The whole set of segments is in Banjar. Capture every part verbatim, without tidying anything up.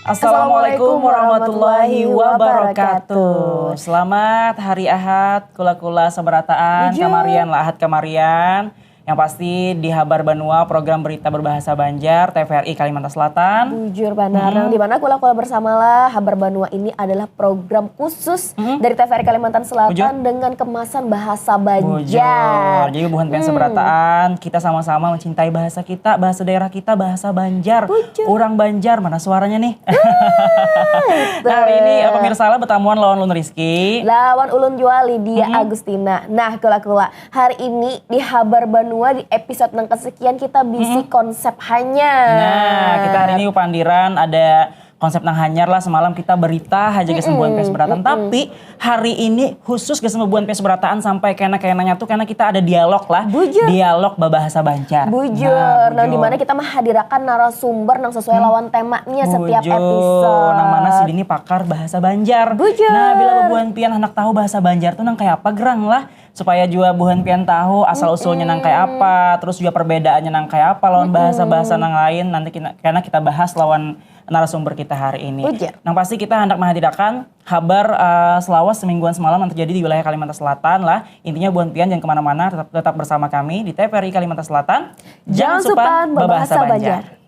Assalamualaikum warahmatullahi wabarakatuh. Selamat hari Ahad, kula-kula sabarataan, kamarian lah Ahad kamarian. Yang pasti di Habar Banua, program berita berbahasa Banjar, T V R I Kalimantan Selatan. Bujur banar. Nang di mana kula-kula bersama lah, Habar Banua ini adalah program khusus dari T V R I Kalimantan Selatan dengan kemasan bahasa Banjar. Bujur. Jadi buhan pian sabarataan, kita sama-sama mencintai bahasa kita, bahasa daerah kita, bahasa Banjar. Bujur. Orang Banjar, mana suaranya nih? Nah, hari ini, eh, pemirsa lah, betamuan lawan ulun Rizky. Lawan ulun jua, Lydia Agustina. Nah, kula-kula, hari ini di Habar Banua di episode nang kesekian kita bisi konsep hanyar. Nah, kita hari ini pandiran ada konsep nang hanyar lah. Semalam kita berita haja gasan buhan pian sabarataan. Tapi hari ini khusus gasan buhan pian sabarataan sampai kena-kenanya tuh karena kita ada dialog lah. Bujur. Dialog babahasa Banjar. Bujur. Nah, di mana kita menghadirakan narasumber nang sesuai lawan temanya setiap episode. Nang mana sidin ni pakar bahasa Banjar. Bujur. Nah, bila bubuhan pian handak tahu bahasa Banjar tuh nang kayak apa gerang lah. Supaya jua buhan pian tahu asal usulnya nang kayak apa, terus juga perbedaannya nang kayak apa lawan bahasa-bahasa nang lain, nanti kita, karena kita bahas lawan narasumber kita hari ini. Bujur. Nang pasti kita hendak menghadirakan habar, eh, selawas semingguan semalam yang terjadi di wilayah Kalimantan Selatan lah. Intinya buhan pian jangan kemana-mana, tetap, tetap bersama kami di T V R I Kalimantan Selatan. Jangan supan babahasa Banjar.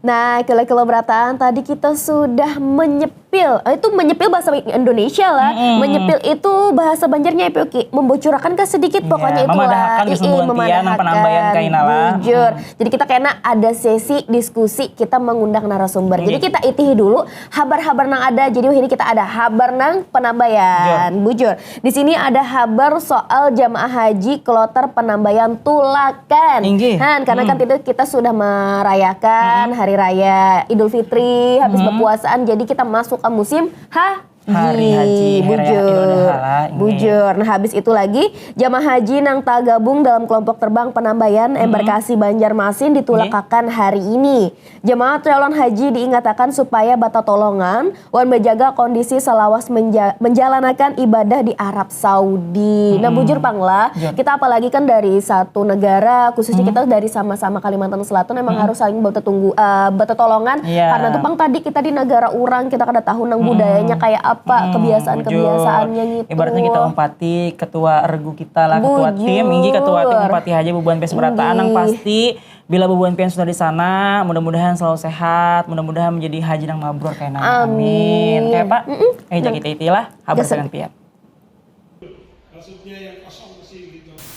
Nah, kilo-kilo berataan tadi kita sudah menyepil. Eh, itu menyepil bahasa Indonesia lah. Mm-mm. Menyepil itu bahasa Banjarnya apa, Uki? Membocorakan kah sedikit, iya, pokoknya itu lah. Memadahakan kesembuhan tiang nang penambayan kaina lah. Bujur. Mm. Jadi kita kena ada sesi diskusi, kita mengundang narasumber. Jadi kita itihi dulu habar-habar nang ada. Jadi ini kita ada habar nang penambayan. Bujur. Bujur. Di sini ada habar soal jamaah haji kloter penambayan Tulakan. Inggih. Han, karena kan itu kita sudah merayakan hari raya Idul Fitri, habis berpuasaan, jadi kita masuk ke musim haji. Hari haji, hari raya Idul Adha lah, inggih. Bujur. Nah, habis itu lagi, jamaah haji nang tagabung dalam kelompok terbang penambayan embarkasi Banjarmasin ditulakakan hari ini. Jemaah calon haji diingatakan supaya batatolongan wan bajaga kondisi salawas menja-, menjalanakan ibadah di Arab Saudi. Nah, bujur pang lah, kita apalagi kan dari satu negara, khususnya kita dari sama-sama Kalimantan Selatan, emang harus saling batatunggu, eh, batatolongan. Iya. Karena tuh pang tadi kita di negara urang, kita kada tahu nang budayanya kayak apa, kebiasaan-kebiasaannya gitu. Ibaratnya kita umpati ketua regu kita lah, ketua tim, inggih ketua tim umpati haja bubuhan pes berataan nang pasti bila bubuhan pian sudah di sana, mudah-mudahan selalu sehat, mudah-mudahan menjadi haji nang mabrur kena. Amin. Amin. Kayak apa? Mm-mm. Eh, jadi kita itilah habar pian.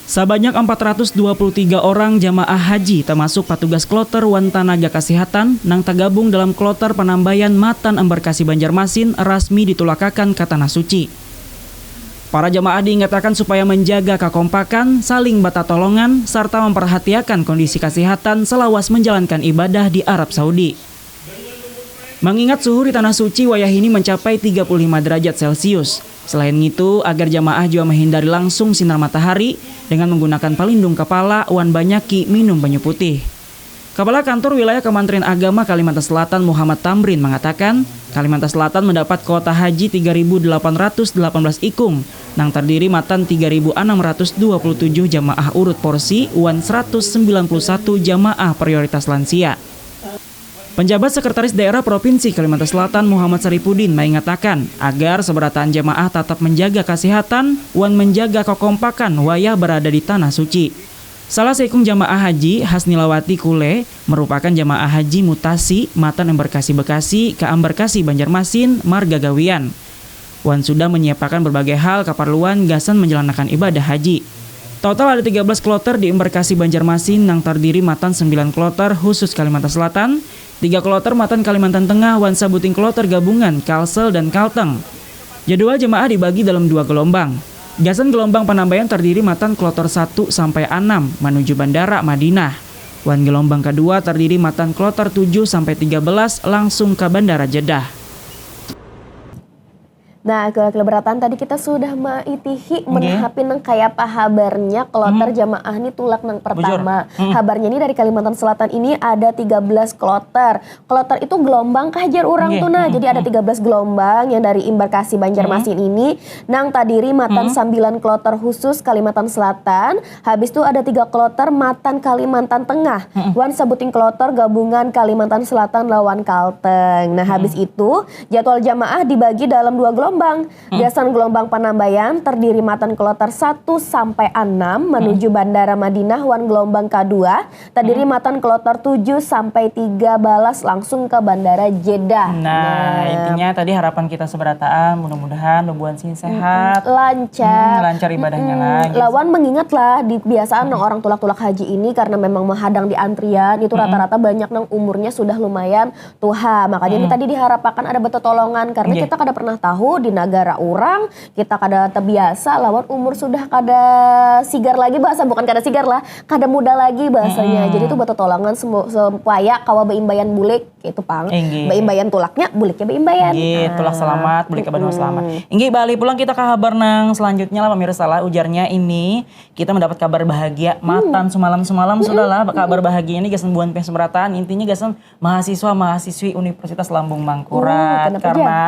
Sabanyak empat ratus dua puluh tiga orang jamaah haji, termasuk patugas kloter wan tanaga kasihatan nang tagabung dalam kloter panambayan matan embarkasi Banjarmasin, rasmi ditulakakan ka Tanah Suci. Para jamaah diingatakan supaya menjaga kakompakan, saling batatolongan, sarta memperhatiakan kondisi kasihatan selawas menjalankan ibadah di Arab Saudi. Mangingat suhu di Tanah Suci wayah ini mencapai tiga puluh lima derajat Celcius. Selain ngitu, agar jamaah jua menghindari langsung sinar matahari dengan menggunakan palindung kapala wan banyaki minum banyu putih. Kapala Kantor Wilayah Kementerian Agama Kalimantan Selatan Muhammad Tamrin mengatakan, Kalimantan Selatan mendapat kuota haji tiga ribu delapan ratus delapan belas ikung, nang terdiri matan tiga ribu enam ratus dua puluh tujuh jamaah urut porsi wan seratus sembilan puluh satu jamaah prioritas lansia. Penjabat Sekretaris Daerah Provinsi Kalimantan Selatan Muhammad Saripudin mengatakan, agar seberataan jamaah tetap menjaga kesehatan wan menjaga kekompakan wayah berada di Tanah Suci. Salah seikung jamaah haji, Hasnilawati Kule, merupakan jamaah haji mutasi matan embarkasi Bekasi ka embarkasi Banjarmasin marga gawian, wan sudah menyiapakan berbagai hal kaparluan gasan menjalankan ibadah haji. Total ada tiga belas kloter di embarkasi Banjarmasin nang tardiri matan sembilan kloter khusus Kalimantan Selatan, tiga kloter matan Kalimantan Tengah, wan sabuting kloter gabungan Kalsel dan Kalteng. Jadwal jemaah dibagi dalam dua gelombang. Gasan gelombang panambaian tardiri matan kloter satu sampai anam manuju Bandara Madinah. Wan gelombang kadua tardiri matan kloter tujuh sampai tiga belas langsung ka Bandara Jeddah. Nah, Gula-Gula Berataan, tadi kita sudah maitihi menahapi nang kaya apa habarnya kloter jamaah ni tulak nang pertama. Habarnya ni dari Kalimantan Selatan ini ada tiga belas kloter. Kloter itu gelombang kah jar urang tu nah. Jadi ada tiga belas gelombang yang dari Embarkasi Banjarmasin ini nang tadiri matan sambilan kloter khusus Kalimantan Selatan, habis tu ada tiga kloter matan Kalimantan Tengah, wan sabuting kloter gabungan Kalimantan Selatan lawan Kalteng. Nah, habis itu jadwal jamaah dibagi dalam dua gelombang. Gasan gelombang panambaian terdiri matan kloter satu sampai anam manuju Bandara Madinah wan gelombang kadua terdiri matan kloter tujuh sampai tiga belas langsung ke Bandara Jeddah. Nah, intinya tadi harapan kita seberataan, mudah-mudahan bubuhan sini sehat. Lancar. Hmm, lancar ibadahnya lah, gitu. Lawan mengingat lah, di biasaan nang orang tulak-tulak haji ini karena memang menghadang di antrian, itu rata-rata banyak nang umurnya sudah lumayan tuha. Makanya ini tadi diharapakan ada betetolongan karena kita kada pernah tahu di negara orang, kita kada terbiasa lawan umur sudah kada sigar lagi bahasa, bukan kada sigar lah, kada muda lagi bahasanya. Jadi itu betetolongan semu- supaya kawa beimbaian bulik gitu pang. Inggih. Beimbaian tulaknya, buliknya beimbaian. Inggih, tulak selamat, bulik ke banua selamat. Inggih, balik pulang kita ke habar nang selanjutnya lah pemirsa lah. Ujarnya ini kita mendapat kabar bahagia matan semalam-semalam sudah lah. Kabar bahagia ini gasan buhan pihak seberataan, intinya gasan mahasiswa-mahasiswi Universitas Lambung Mangkurat. Oh, kenapa Karena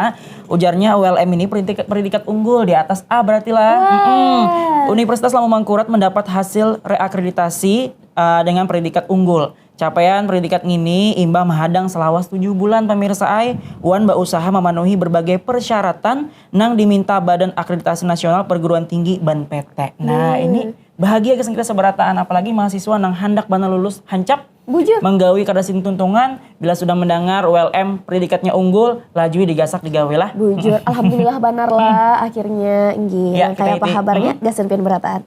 ujarnya U L M ini predikat, predikat unggul di atas A berarti lah. Wah. Mm-mm. Universitas Lambung Mangkurat mendapat hasil reakreditasi uh, dengan predikat unggul. Capaian predikat ngini imbah mahadang selawas tujuh bulan pemirsa ai, wan bausaha memenuhi berbagai persyaratan nang diminta Badan Akreditasi Nasional Perguruan Tinggi ban P T. Nah, ini bahagia gasan kita seberataan, apalagi mahasiswa nang handak banar lulus hancap Bujur. Menggawi kada sing tuntungan, bila sudah mendangar U L M predikatnya unggul, lajui digasak digawi lah. Bujur, alhamdulillah banar lah akhirnya. Inggih, Ya, nang kaya kita apa iti. Habarnya, gasan pian berataan.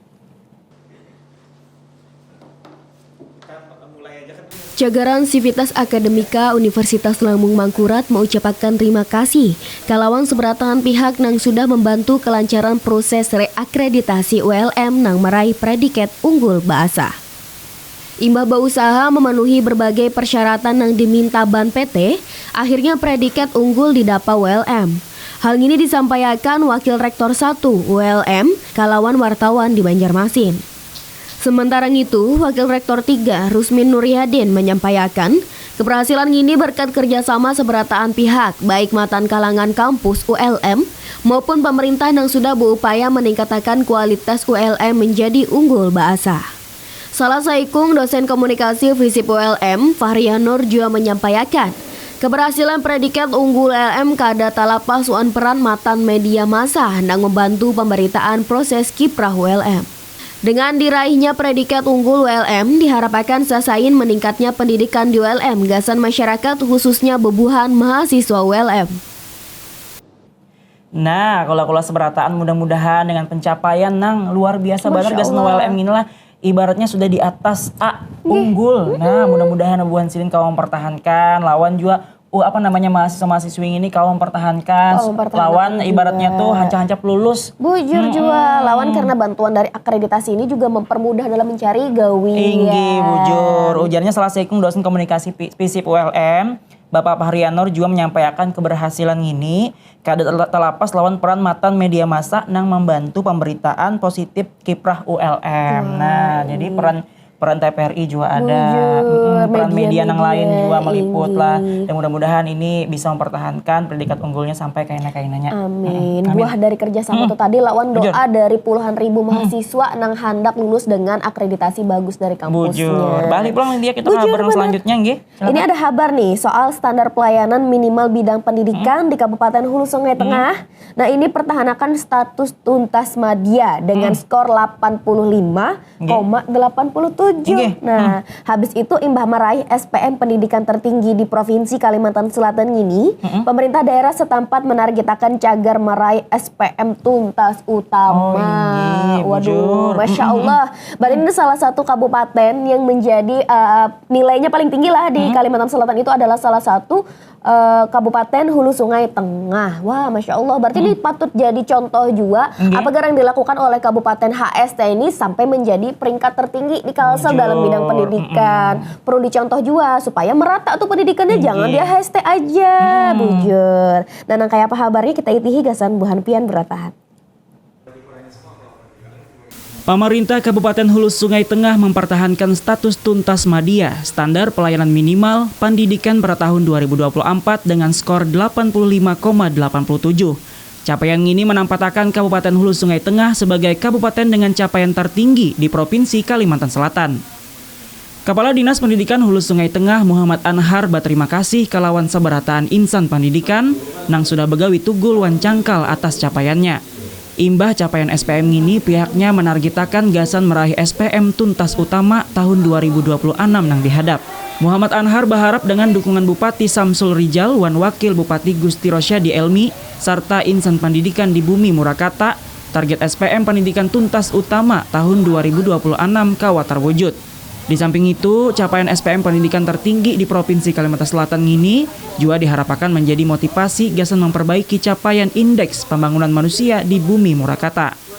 Jagaran Sivitas Akademika Universitas Lambung Mangkurat maucapakan terima kasih kalawan seberataan pihak nang sudah membantu kelancaran proses reakreditasi U L M nang meraih predikat unggul bahasa. Imbah bausaha memenuhi berbagai persyaratan nang diminta ban P T, akhirnya predikat unggul didapa U L M. Hal ngini disampaiakan Wakil Rektor satu U L M kalawan wartawan di Banjarmasin. Sementara ngitu, Wakil Rektor tiga Rusmin Nuryadin menyampaiakan, keberhasilan ngini berkat kerjasama seberataan pihak, baik matan kalangan kampus U L M maupun pemerintah nang sudah berupaya meningkatakan kualitas U L M menjadi unggul bahasa. Salah saikung dosen komunikasi FISIP U L M, Fahrian Nur jua menyampaiakan, keberhasilan predikat unggul U L M kada talapas wan peran matan media massa nang membantu pemberitaan proses kiprah U L M. Dengan diraihnya predikat unggul U L M, diharapakan sasain meningkatnya pendidikan di U L M gasan masyarakat khususnya bebuhan mahasiswa U L M. Nah, kula-kula seberataan mudah-mudahan dengan pencapaian nang luar biasa banar Masya gasan Allah. U L M inilah ibaratnya sudah di atas A unggul. Nah, mudah-mudahan bubuhan sidin kawa mempertahankan lawan jua uh, apa namanya mahasiswa-mahasiswi ini kawa mempertahankan Kawa mempertahankan lawan juga. Ibaratnya tuh hancap-hancap lulus. Bujur jua, lawan karena bantuan dari akreditasi ini juga mempermudah dalam mencari gawian. Inggih, bujur. Ujarnya salah saikung dosen komunikasi P- FISIP U L M, Bapak Fahrian Nur juga menyampaikan keberhasilan ngini kada tel- terlepas lawan peran matan media massa nang membantu pemberitaan positif kiprah U L M. Nah, jadi peran peran T V R I juga ada, Bujur, mm, peran media media-media, nang lain juga meliput lah. inggih. Dan mudah-mudahan ini bisa mempertahankan predikat unggulnya sampai kaina-kainanya. Amin. Buah dari kerjasama itu tadi lawan Bujur. Doa dari puluhan ribu mahasiswa nang handak lulus dengan akreditasi bagus dari kampusnya. Bujur. Balik pulang dia kita Bujur kabar nang banar. Selanjutnya nggih. Silakan. Ini ada habar nih soal standar pelayanan minimal bidang pendidikan di Kabupaten Hulu Sungai Tengah. Nah, ini pertahankan status tuntas madya dengan skor delapan puluh lima koma delapan puluh tujuh. Inggih. Nah, habis itu imbah meraih S P M pendidikan tertinggi di Provinsi Kalimantan Selatan ini, pemerintah daerah setempat menargetakan cagar meraih S P M tuntas utama. Oh, inggih, Waduh, bujur. Masya Allah. Bali ini salah satu kabupaten yang menjadi eh, nilainya paling tinggi lah di Kalimantan Selatan itu adalah salah satu eh, Kabupaten Hulu Sungai Tengah. Wah, Masya Allah. Berarti ini patut jadi contoh juga Nggih. apa garang dilakukan oleh Kabupaten H S T ini sampai menjadi peringkat tertinggi di Kalsel. Asal dalam bidang pendidikan, perlu dicontoh jua supaya merata tuh pendidikannya, jangan di H S T aja, bujur. Nah, nang kaya apa habarnya kita itihi gasan buhan pian beratahan. Pamarintah Kabupaten Hulu Sungai Tengah mempertahankan status tuntas madya, standar pelayanan minimal, pandidikan pada tahun dua ribu dua puluh empat dengan skor delapan puluh lima koma delapan puluh tujuh. Capaian ngini manampatakan Kabupaten Hulu Sungai Tengah sebagai kabupaten dengan capaian tertinggi di Provinsi Kalimantan Selatan. Kapala Dinas Pendidikan Hulu Sungai Tengah Muhammad Anhar batarima kasih kalawan sabarataan insan pandidikan nang sudah bagawi tugul wan cangkal atas capaiannya. Imbah capaian S P M ngini, pihaknya manargitakan gasan meraih S P M tuntas utama tahun dua ribu dua puluh anam nang dihadap. Muhammad Anhar baharap dengan dukungan Bupati Samsul Rijal wan Wakil Bupati Gusti Rosyadi Elmi, sarta insan pandidikan di Bumi Murakata, target S P M Pandidikan Tuntas Utama tahun dua ribu dua puluh anam kawa tarwujud. Di samping itu, capaian S P M Pandidikan tertinggi di Provinsi Kalimantan Selatan ngini jua diharapakan manjadi motivasi gasan mamparbaiki capaian indeks pambangunan manusia di Bumi Murakata.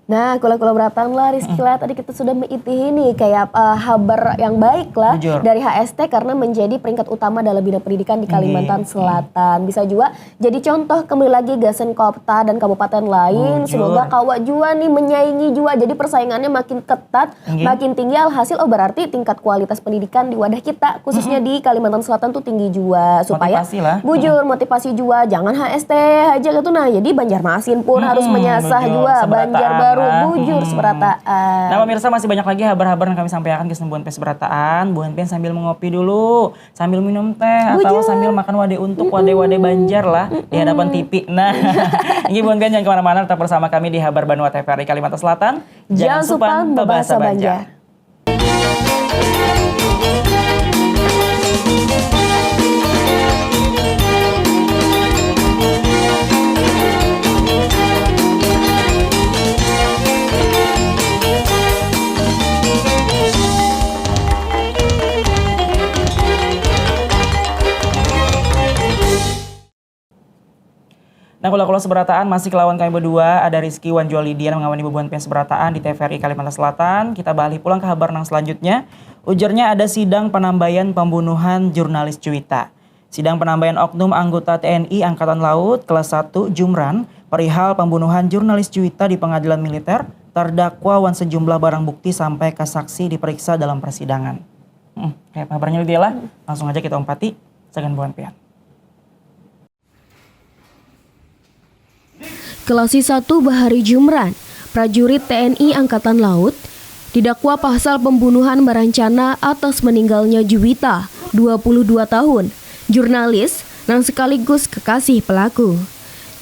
Nah, kula-kula berataan lah, Rizky lah. Tadi kita sudah meitihi nih kayak eh, habar yang baik lah Bujur. dari H S T karena menjadi peringkat utama dalam bidang pendidikan di Kalimantan Selatan. Bisa juga jadi contoh kembali lagi gasan kota dan kabupaten lain. Bujur. Semoga kawa juga nih menyaingi juga. Jadi persaingannya makin ketat, Nggih. makin tinggi. Alhasil, oh, berarti tingkat kualitas pendidikan di wadah kita, khususnya di Kalimantan Selatan tuh tinggi juga. Supaya Motivasi lah. bujur, motivasi juga. Jangan H S T aja gitu. Nah, jadi Banjarmasin pun harus menyasah bujur, juga. seberataan Banjarbaru lah. bujur seberataan. Nah pemirsa, masih banyak lagi habar-habar yang kami sampaikan ke buhan pian seberataan. Buhan pian sambil mengopi dulu, sambil minum teh, atau Bujur. sambil makan wadai untuk wadai-wadai Banjar lah di hadapan T V. Nah, ini buhan pian jangan kemana-mana, tetap bersama kami di Habar Banua T V R I Kalimantan Selatan. Jangan supan babahasa Banjar. Nah, kula-kula seberataan masih kelawan kami berdua, ada Rizky wan jua Lydia nang mengawani bubuhan pian seberataan di T V R I Kalimantan Selatan. Kita baalih pulang ke habar nang selanjutnya. Ujarnya ada sidang penambayan pembunuhan jurnalis Juwita. Sidang penambayan oknum anggota T N I Angkatan Laut kelas satu Jumran perihal pembunuhan jurnalis Juwita di pengadilan militer, terdakwa wan sejumlah barang bukti sampai ke saksi diperiksa dalam persidangan. Hmm, kayak apa habarnya Lydia lah? Langsung aja kita umpati. Sagan buhan pian. Kelasi satu Bahari Jumran, prajurit T N I Angkatan Laut, didakwa pasal pembunuhan berencana atas meninggalnya Juwita, dua puluh dua tahun, jurnalis, nang sekaligus kekasih pelaku.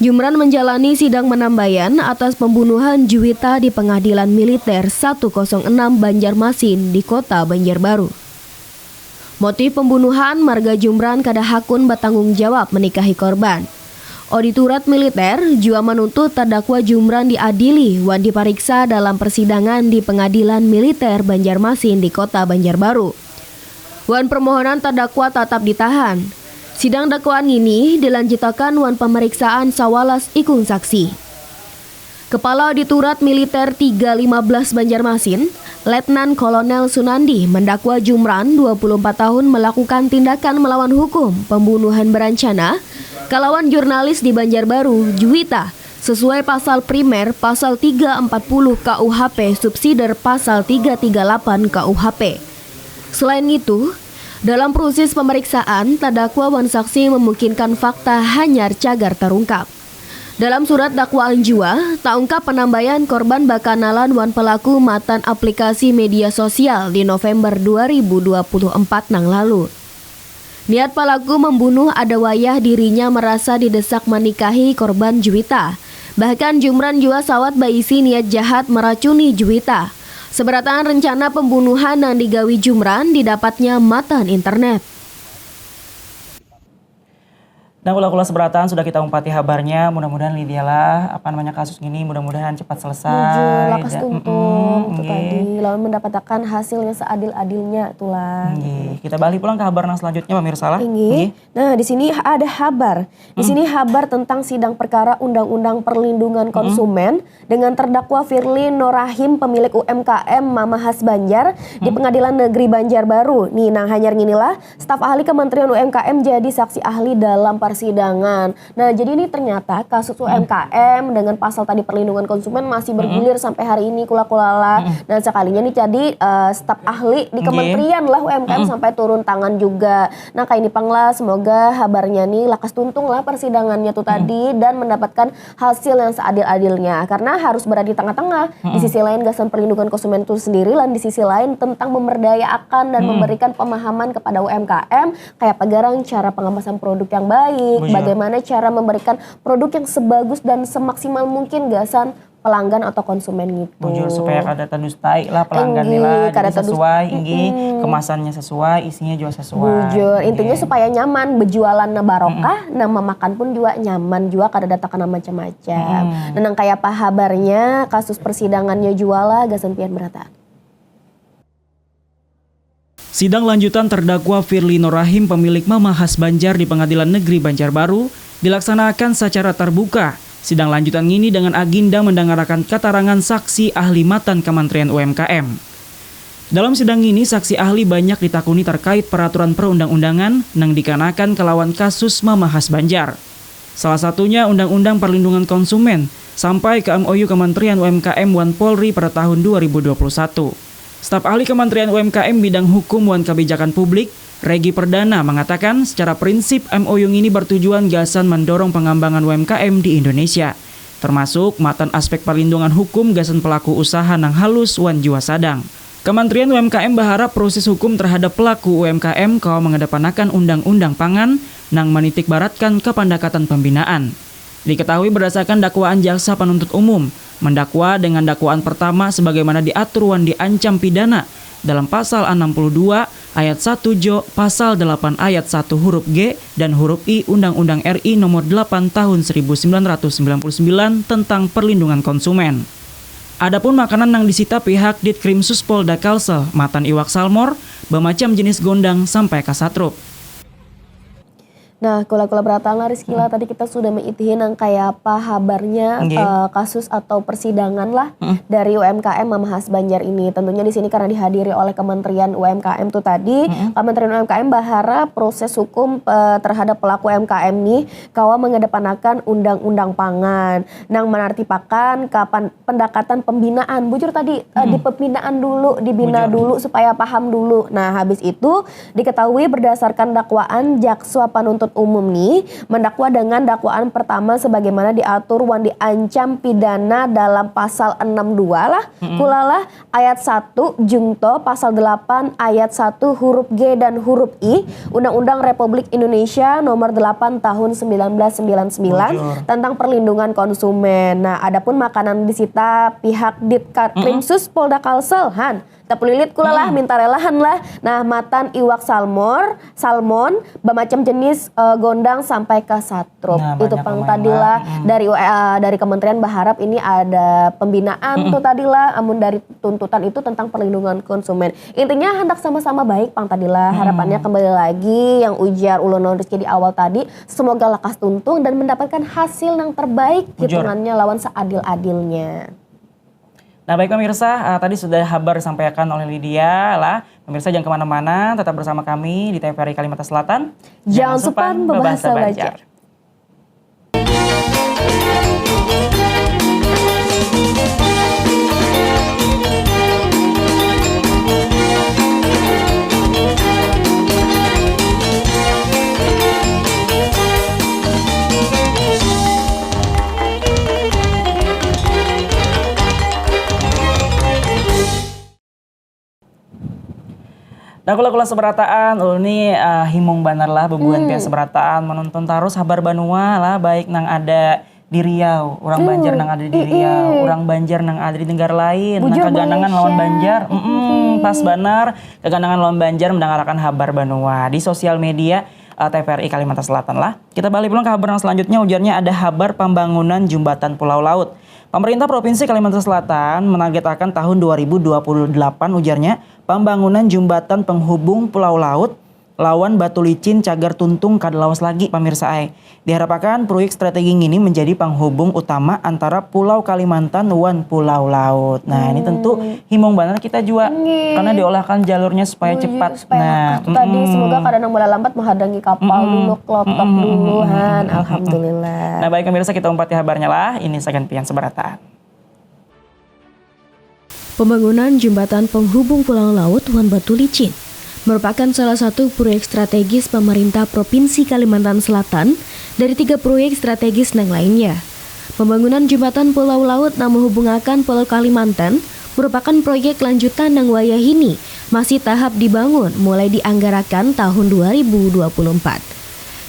Jumran menjalani sidang penambayan atas pembunuhan Juwita di Pengadilan Militer satu kosong enam Banjarmasin di Kota Banjarbaru. Motif pembunuhan, marga Jumran kada hakun batanggung jawab menikahi korban. Oditurat militer jua menuntut terdakwa Jumran diadili wan dipariksa dalam persidangan di Pengadilan Militer Banjarmasin di Kota Banjarbaru. Wan permohonan terdakwa tatap ditahan. Sidang dakwaan ngini dilanjutakan wan pemeriksaan sawalas ikung saksi. Kepala Auditorat Militer tiga lima belas Banjarmasin, Letnan Kolonel Sunandi mendakwa Jumran, dua puluh empat tahun, melakukan tindakan melawan hukum pembunuhan berencana kalawan jurnalis di Banjarbaru, Juwita, sesuai pasal primer pasal tiga empat puluh K U H P subsider pasal tiga tiga delapan K U H P. Selain itu, dalam proses pemeriksaan, terdakwa wan saksi memungkinkan fakta hanyar cagar terungkap. Dalam surat dakwaan jua, taungkap penambayan korban bakanalan wan pelaku matan aplikasi media sosial di November dua ribu dua puluh empat nang lalu. Niat pelaku membunuh ada wayah dirinya merasa didesak menikahi korban Juwita. Bahkan Jumran jua sawat baisi niat jahat meracuni Juwita. Seberataan rencana pembunuhan nang digawi Jumran didapatnya matan internet. Nah, kula-kula seberataan sudah kita umpati habarnya, mudah-mudahan Lydia lah, apa namanya, kasus ini mudah-mudahan cepat selesai. Bujur, lakas tuntung itu tadi, lalu mendapatkan hasil yang seadil-adilnya tuh lah. Nggih, kita balik pulang ke habar yang selanjutnya, pemirsa lah. Inggih. Nah, di sini ada habar. Di sini habar tentang sidang perkara Undang-Undang Perlindungan Konsumen dengan terdakwa Firly Norahim, pemilik U M K M Mama Khas Banjar di Pengadilan Negeri Banjarbaru. Nih, nang hanyar nginilah, staf ahli Kementerian U M K M jadi saksi ahli dalam persidangan. Nah, jadi ini ternyata kasus U M K M dengan pasal tadi perlindungan konsumen masih bergulir sampai hari ini, kula-kula lah. Nah, sekalinya nih tadi, eh, staf ahli di Nggih. Kementerian lah U M K M sampai turun tangan juga. Nah, kayak ini pang lah, semoga habarnya nih lakas tuntung lah persidangannya tuh tadi dan mendapatkan hasil yang seadil-adilnya. Karena harus berada di tengah-tengah. Di sisi lain, gasan perlindungan konsumen itu sendiri, dan di sisi lain tentang memberdayakan dan memberikan pemahaman kepada U M K M kayak apa garang cara pengemasan produk yang baik, Bujur. Bagaimana cara memberikan produk yang sebagus dan semaksimal mungkin gasan pelanggan atau konsumen gitu. Bujur, supaya kada tadustai lah pelanggan Inggih, nila, kada jadi tadus- sesuai inggih, kemasannya sesuai, isinya juga sesuai. Bujur, intinya Inggih. Supaya nyaman, bejualan na barokah, nang memakan pun juga nyaman juga, kada ada takana macam-macam. Nah, nang kaya apa habarnya, kasus persidangannya jua lah, gasan pian merata. Sidang lanjutan terdakwa Firly Norahim, pemilik Mama Khas Banjar di Pengadilan Negeri Banjarbaru, dilaksanakan secara terbuka. Sidang lanjutan ngini dengan agenda mendangarakan katarangan saksi ahli matan Kementerian U M K M. Dalam sidang ngini, saksi ahli banyak ditakuni terkait peraturan perundang-undangan nang dikanakan kelawan kasus Mama Khas Banjar. Salah satunya Undang-Undang Perlindungan Konsumen sampai ke M O U Kementerian U M K M wan Polri pada tahun dua ribu dua puluh satu. Staf ahli Kementerian U M K M bidang hukum wan kebijakan publik, Regi Perdana, mengatakan secara prinsip M O U ini bertujuan gasan mendorong pengembangan U M K M di Indonesia, termasuk matan aspek perlindungan hukum gasan pelaku usaha nang halus wan jua sadang. Kementerian U M K M baharap proses hukum terhadap pelaku U M K M kawa mengedepankan undang-undang pangan nang menitik beratkan kepandakatan pembinaan. Diketahui berdasarkan dakwaan jaksa penuntut umum, mendakwa dengan dakwaan pertama sebagaimana diatur wan diancam pidana dalam pasal enam puluh dua ayat satu jo pasal delapan ayat satu huruf G dan huruf I Undang-Undang R I Nomor delapan Tahun seribu sembilan ratus sembilan puluh sembilan tentang perlindungan konsumen. Adapun makanan nang disita pihak Ditkrimsus Polda Kalsel, matan iwak salmor, bamacam jenis gondang sampai ka satrup. Nah, kula-kula berataan lah, Rizky lah, tadi kita sudah meitihi nang kaya apa habarnya, Nggih. Eh, kasus atau persidangan lah dari U M K M Mama Khas Banjar ini. Tentunya di sini karena dihadiri oleh Kementerian U M K M tuh tadi, Kementerian U M K M baharap proses hukum, eh, terhadap pelaku U M K M nih kawa mengedepankan undang-undang pangan nang menartipakan kapan pendekatan pembinaan. Bujur tadi, eh, di pembinaan dulu, dibina dulu supaya paham dulu. Nah, habis itu diketahui berdasarkan dakwaan jaksa penuntut umum nih mendakwa dengan dakwaan pertama sebagaimana diatur wan diancam pidana dalam pasal enam dua lah, kulalah ayat satu jungto pasal delapan ayat satu huruf G dan huruf I Undang-Undang Republik Indonesia Nomor delapan Tahun sembilan belas sembilan sembilan tentang perlindungan konsumen. Nah, adapun makanan disita pihak Ditkrimsus Polda Kalsel, han, tapulilit kula lah, minta relahan lah. Nah, matan iwak salmor, salmon, bamacam jenis, eh, gondang sampai ke satrup. Nah, Itu banyak pang lumayan tadi lah. lah. Dari, eh, dari kementerian baharap ini ada pembinaan tuh tadi lah. Amun dari tuntutan itu tentang perlindungan konsumen. Intinya handak sama-sama baik pang tadi lah. Harapannya kembali lagi yang ujar ulun lawan Rizky di awal tadi, semoga lakas tuntung dan mendapatkan hasil yang terbaik Bujur. Hitungannya lawan seadil-adilnya. Nah, baik pemirsa, eh, tadi sudah habar disampaikan oleh Lydia lah. Pemirsa, jangan kemana-mana, tetap bersama kami di T V R I Kalimantan Selatan. Jangan supan bebahasa Banjar. Nah, kula-kula seberataan, ulun ni, eh, himung banar lah bebuhan pihak seberataan, menonton tarus habar banua lah, baik nang ada di Riau, urang Banjar nang ada di Riau, urang Banjar nang ada di negara lain, nang kaganangan lawan Banjar, mm-mm, pas banar, kaganangan lawan Banjar mendangarakan habar banua di sosial media, eh, T V R I Kalimantan Selatan lah. Kita balik pulang ke habar yang selanjutnya, ujarnya ada habar pembangunan jembatan Pulau Laut. Pemerintah Provinsi Kalimantan Selatan menargetakan tahun dua ribu dua puluh delapan, ujarnya, pembangunan jembatan penghubung Pulau Laut lawan Batu Licin Cagar Tuntung kada lawas lagi, pamirsa ai. Diharapakan proyek strategi ini menjadi penghubung utama antara Pulau Kalimantan wan Pulau Laut. Nah, ini tentu himung banar kita jua. Nggih. Karena diolahkan jalurnya supaya Buyur, cepat. Supaya Nah, cepat tadi, mm-mm. Semoga kada nang balalambat menghadangi kapal Mm-mm. dulu, klotok Mm-mm. dulu, Mm-mm. han. Mm-mm. Alhamdulillah. Nah, baik, pemirsa, kita umpati habarnya lah. Ini sagan pian seberataan. Pembangunan jembatan penghubung Pulau Laut wan Batu Licin merupakan salah satu proyek strategis pemerintah Provinsi Kalimantan Selatan dari tiga proyek strategis nang lainnya. Pembangunan jembatan Pulau Laut nang menghubungakan Pulau Kalimantan merupakan proyek lanjutan nang wayahini masih tahap dibangun mulai dianggarakan tahun dua ribu dua puluh empat.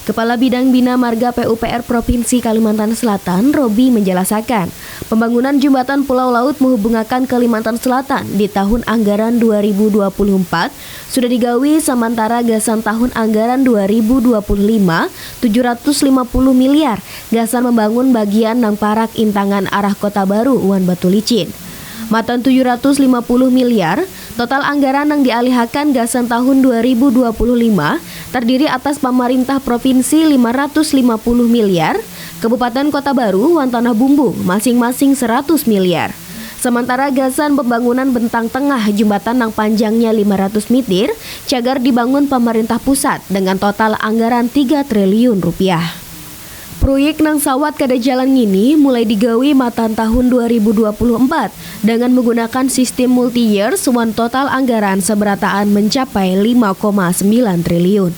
Kepala Bidang Bina Marga P U P R Provinsi Kalimantan Selatan, Robi, menjelaskan, pembangunan jembatan Pulau Laut menghubungakan Kalimantan Selatan di tahun anggaran dua ribu dua puluh empat sudah digawi, samantara gasan tahun anggaran dua ribu dua puluh lima, tujuh ratus lima puluh miliar gasan membangun bagian nang parak intangan arah Kota Baru wan Batu Licin. Matan tujuh ratus lima puluh miliar, total anggaran nang dialihakan gasan tahun dua ribu dua puluh lima terdiri atas pamarintah provinsi lima ratus lima puluh miliar, Kabupaten Kota Baru wan Tanah Bumbung masing-masing seratus miliar. Samantara gasan pembangunan bentang tengah jembatan nang panjangnya lima ratus mitir, cagar dibangun pamarintah pusat dengan total anggaran tiga triliun rupiah. Proyek nang sawat kada jalan ngini mulai digawi matan tahun dua ribu dua puluh empat dengan menggunakan sistem multi years wan total anggaran seberataan mencapai lima koma sembilan triliun.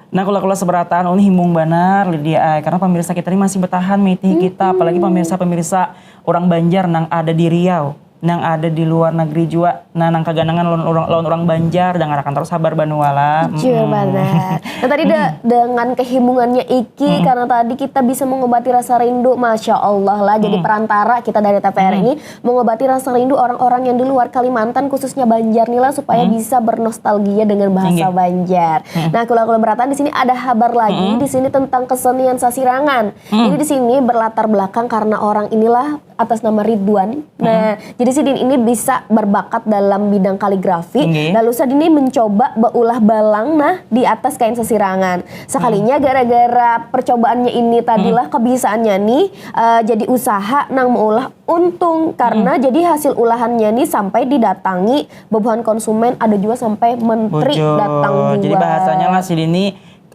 Nah, kula-kula seberataan, ulun himung banar, Lydia ai, karena pemirsa kita ini masih bertahan meitihi kita, apalagi pemirsa-pemirsa orang Banjar nang ada di Riau, nang ada di luar negeri jua. Nah, nang kaganangan lawan urang, lawan urang Banjar, dangarakan tarus habar banua lah. Jujur banar. Nah, tadi de-, dengan kehimungannya Iki, karena tadi kita bisa mengobati rasa rindu, Masya Allah lah, jadi perantara kita dari T V R ini mengobati rasa rindu orang-orang yang di luar Kalimantan, khususnya Banjar nih lah, supaya bisa bernostalgia dengan bahasa Banjar. Nah, kula-kula berataan, di sini ada habar lagi, di sini tentang kesenian sasirangan. Jadi di sini berlatar belakang karena orang inilah atas nama Ridwan. Nah, jadi sidin ini bisa berbakat dalam bidang kaligrafi. Nggih. Lalu sidin ini mencoba baulah balang, nah, di atas kain sasirangan. Sekalinya gara-gara percobaannya ini tadilah, kebiasaannya nih, eh, jadi usaha nang maulah untung karena jadi hasil ulahannya nih sampai didatangi bubuhan konsumen, ada juga sampai menteri datang juga. Jadi bahasanya lah sidin ini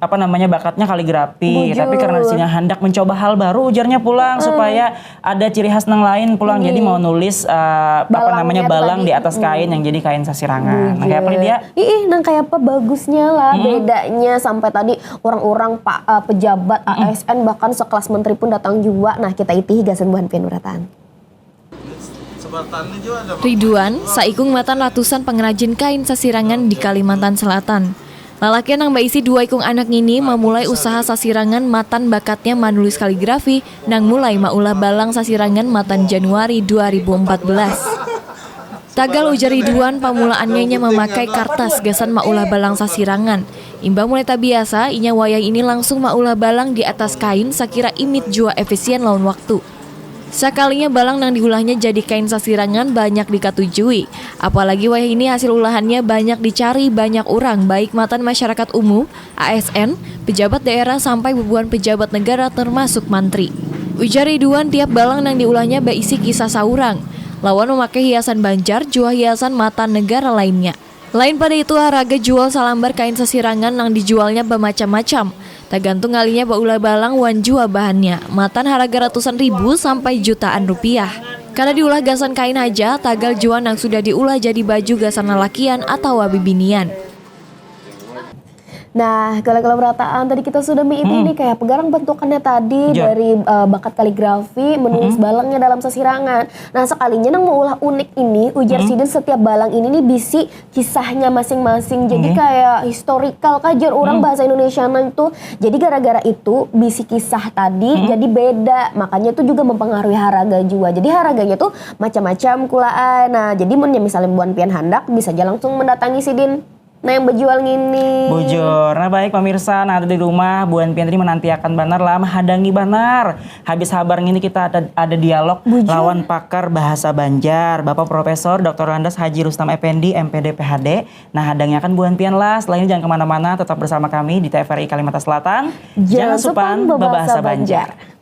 apa namanya, bakatnya kaligrafi, tapi karena sidin handak mencoba hal baru, ujarnya pulang, supaya ada ciri khas nang lain pulang. Jadi mau nulis, eh, apa namanya, balang di atas kain yang jadi kain sasirangan. Nah, kayak apa, Lydia? Ih, nang kayak apa bagusnya lah, bedanya sampai tadi orang-orang, pak, eh, pejabat, A S N, bahkan sekelas menteri pun datang juga. Nah, kita itihi gasan buhan pian berataan. Ridwan, saikung matan ratusan pengrajin kain sasirangan di Kalimantan Selatan. Lalakian nang baisi dua ikung anak ngini mamulai usaha sasirangan matan bakatnya manulis kaligrafi nang mulai maulah balang sasirangan matan Januari dua ribu empat belas. Tagal ujar Ridwan, pamulaannya inya mamakai kartas gasan maulah balang sasirangan. Imbah mulai tabiasa, inya wayah ini langsung maulah balang di atas kain sakira imit jua efisien lawan waktu. Sakalinya balang nang diulahnya jadi kain sasirangan banyak dikatujui, apalagi wayah ini hasil ulahannya banyak dicari banyak urang, baik matan masyarakat umum, A S N, pejabat daerah, sampai bubuhan pejabat negara termasuk mantri. Ujar Ridwan, tiap balang nang diulahnya baisi kisah saurang, lawan memakai hiasan Banjar jua hiasan matan negara lainnya. Lain pada itu, haraga jual salambar kain sasirangan nang dijualnya bamacam-macam, tagantung ngalinya baulah balang wan jua bahannya. Matan haraga ratusan ribu sampai jutaan rupiah. Kada diulah gasan kain haja, tagal jua nang sudah diulah jadi baju gasan lalakian atawa bibinian. Nah, kalau, kalau berataan tadi kita sudah miiti ini, kayak apa garang bentukannya tadi dari, eh, bakat kaligrafi, menulis balangnya dalam sasirangan. Nah, sekalinya nang maulah unik ini, ujar sidin, setiap balang ini nih bisi kisahnya masing-masing. Jadi kayak historical kah, jar urang bahasa Indonesia nang itu. Jadi gara-gara itu bisi kisah tadi, jadi beda. Makanya itu juga mempengaruhi haraga jua. Jadi haraganya tuh macam-macam kula ai. Nah, jadi mun misalnya buhan pian handak, bisa aja langsung mendatangi sidin. Nah, yang bejual ngini. Bujur. Nah, baik pemirsa, nah ada di rumah, buhan pian tadi menantiakan banar lah, menghadangi banar. Habis habar ngini kita ada, ada dialog Bujur. Lawan pakar bahasa Banjar, Bapak Profesor doktor Landas Haji Rustam Effendi, M P D, P H D. Nah, hadangiakan buhan pian lah. Setelah ini jangan kemana-mana, tetap bersama kami di T V R I Kalimantan Selatan. Jangan supan bebahasa Banjar.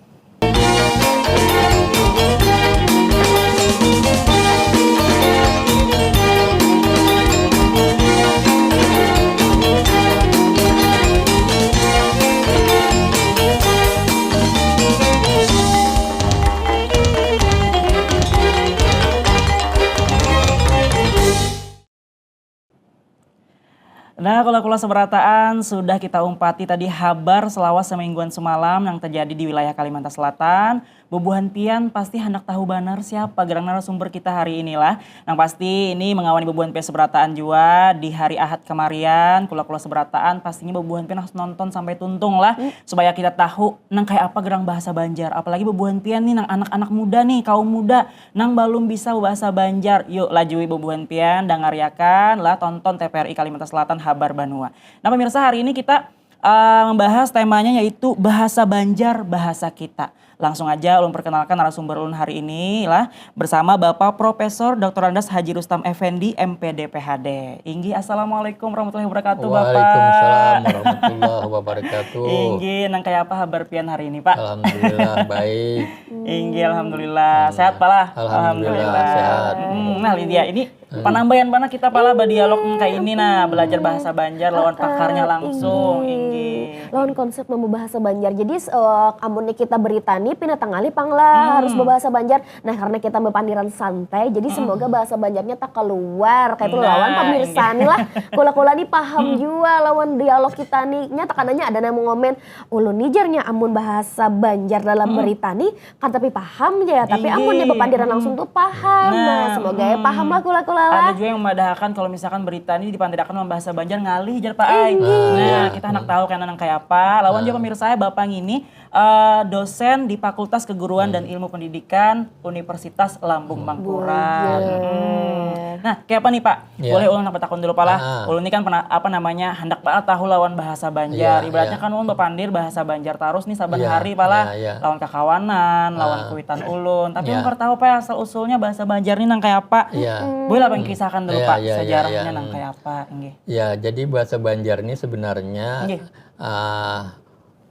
Nah, kula-kula seberataan, sudah kita umpati tadi habar selawas semingguan semalam yang terjadi di wilayah Kalimantan Selatan. Bubuhan pian pasti handak tahu banar siapa gerang narasumber kita hari inilah. Nang pasti ini mengawani bubuhan pian seberataan jua di hari Ahad kemarian. Kula-kula seberataan pastinya bubuhan pian harus nonton sampai tuntung lah supaya kita tahu nang kayak apa gerang bahasa Banjar. Apalagi bubuhan pian nih nang anak-anak muda nih, kaum muda nang balum bisa bahasa Banjar. Yuk lajui bubuhan pian, dangariakan lah, tonton T V R I Kalimantan Selatan Habar Banua. Nah pemirsa, hari ini kita uh, membahas temanya yaitu bahasa Banjar, bahasa kita. Langsung aja ulun perkenalkan narasumber ulun hari ini lah bersama Bapak Profesor doktor Landas Haji Rustam Effendi, M P D, P H D. Inggih, assalamualaikum warahmatullahi wabarakatuh, Bapak. Waalaikumsalam warahmatullahi wabarakatuh. Inggih, nang kayak apa habar pian hari ini, Pak? Alhamdulillah baik. Inggih, alhamdulillah. Sehat, Pak lah? Alhamdulillah, sehat. Hmm, nah, Lydia, ini panambayan mana kita pala badialog kayak ini nah, belajar bahasa Banjar lawan pakarnya langsung. Inggih. Lawan konsep nemu bahasa Banjar. Jadi uh, amunnya kita berita nih pina tengalih pang lah harus berbahasa Banjar. Nah, karena kita berpandiran santai, jadi semoga bahasa Banjarnya tak keluar kayak itu lawan Nah, pemirsa nih lah. Kula-kula nih paham jua lawan dialog kita nih. Nyata kananya ada yang mau ngomen, ulun nih jarnya amun bahasa Banjar dalam berita nih kan tapi paham ya, tapi amun dia Inggih. berpandiran langsung tuh paham. Nah, Nah, semoga ya paham lah kula-kula lah. Ada juga yang memadahakan kalau misalkan berita ini dipandirakan dalam bahasa Banjar ngalih jar Pak ai. Inggih. Nah, kita hendak tahu kena nang kayak apa. Lawan juga pemirsa ya, Bapak ini eh, dosen di Fakultas Keguruan dan Ilmu Pendidikan Universitas Lambung Mangkurat. Bujur. Hmm. Nah, kayak apa nih Pak? Iya. Boleh ulun nang betakun dulu Pak lah. Ah. Ulun ini kan pernah apa namanya hendak banget tahu lawan bahasa Banjar. Iya, Ibaratnya iya. Kan ulun berpandir bahasa Banjar terus nih saban Iya, hari Pak lah. iya, iya. Lawan kakawanan, lawan Ah. kuitan ulun. Tapi Iya. ulun kada tahu apa ya asal usulnya bahasa Banjar nih nang kayak apa. Iya. Boleh lah Bang kisahkan dulu Iya, Pak iya, iya, sejarahnya iya. nang kayak apa, inggih. Ya, jadi bahasa Banjar ini sebenarnya Nggih. ah,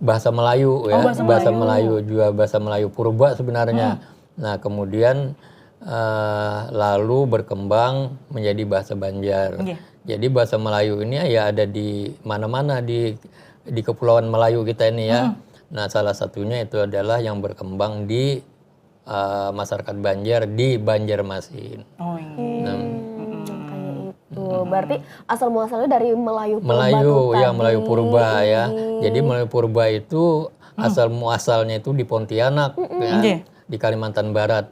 bahasa Melayu ya, Oh, bahasa Melayu. Melayu juga bahasa Melayu purba sebenarnya. Nah, kemudian eh, lalu berkembang menjadi bahasa Banjar. Nggih. Jadi bahasa Melayu ini ya ada di mana-mana di di Kepulauan Melayu kita ini ya. Nah, salah satunya itu adalah yang berkembang di eh, masyarakat Banjar di Banjarmasin. Oh, inggih. Hmm, kayak itu. Berarti asal muasalnya dari Melayu Purba Melayu tuh ya tadi. Melayu Purba ya. Inggih. Jadi Melayu Purba itu asal muasalnya itu di Pontianak ya, Nggih. di Kalimantan Barat.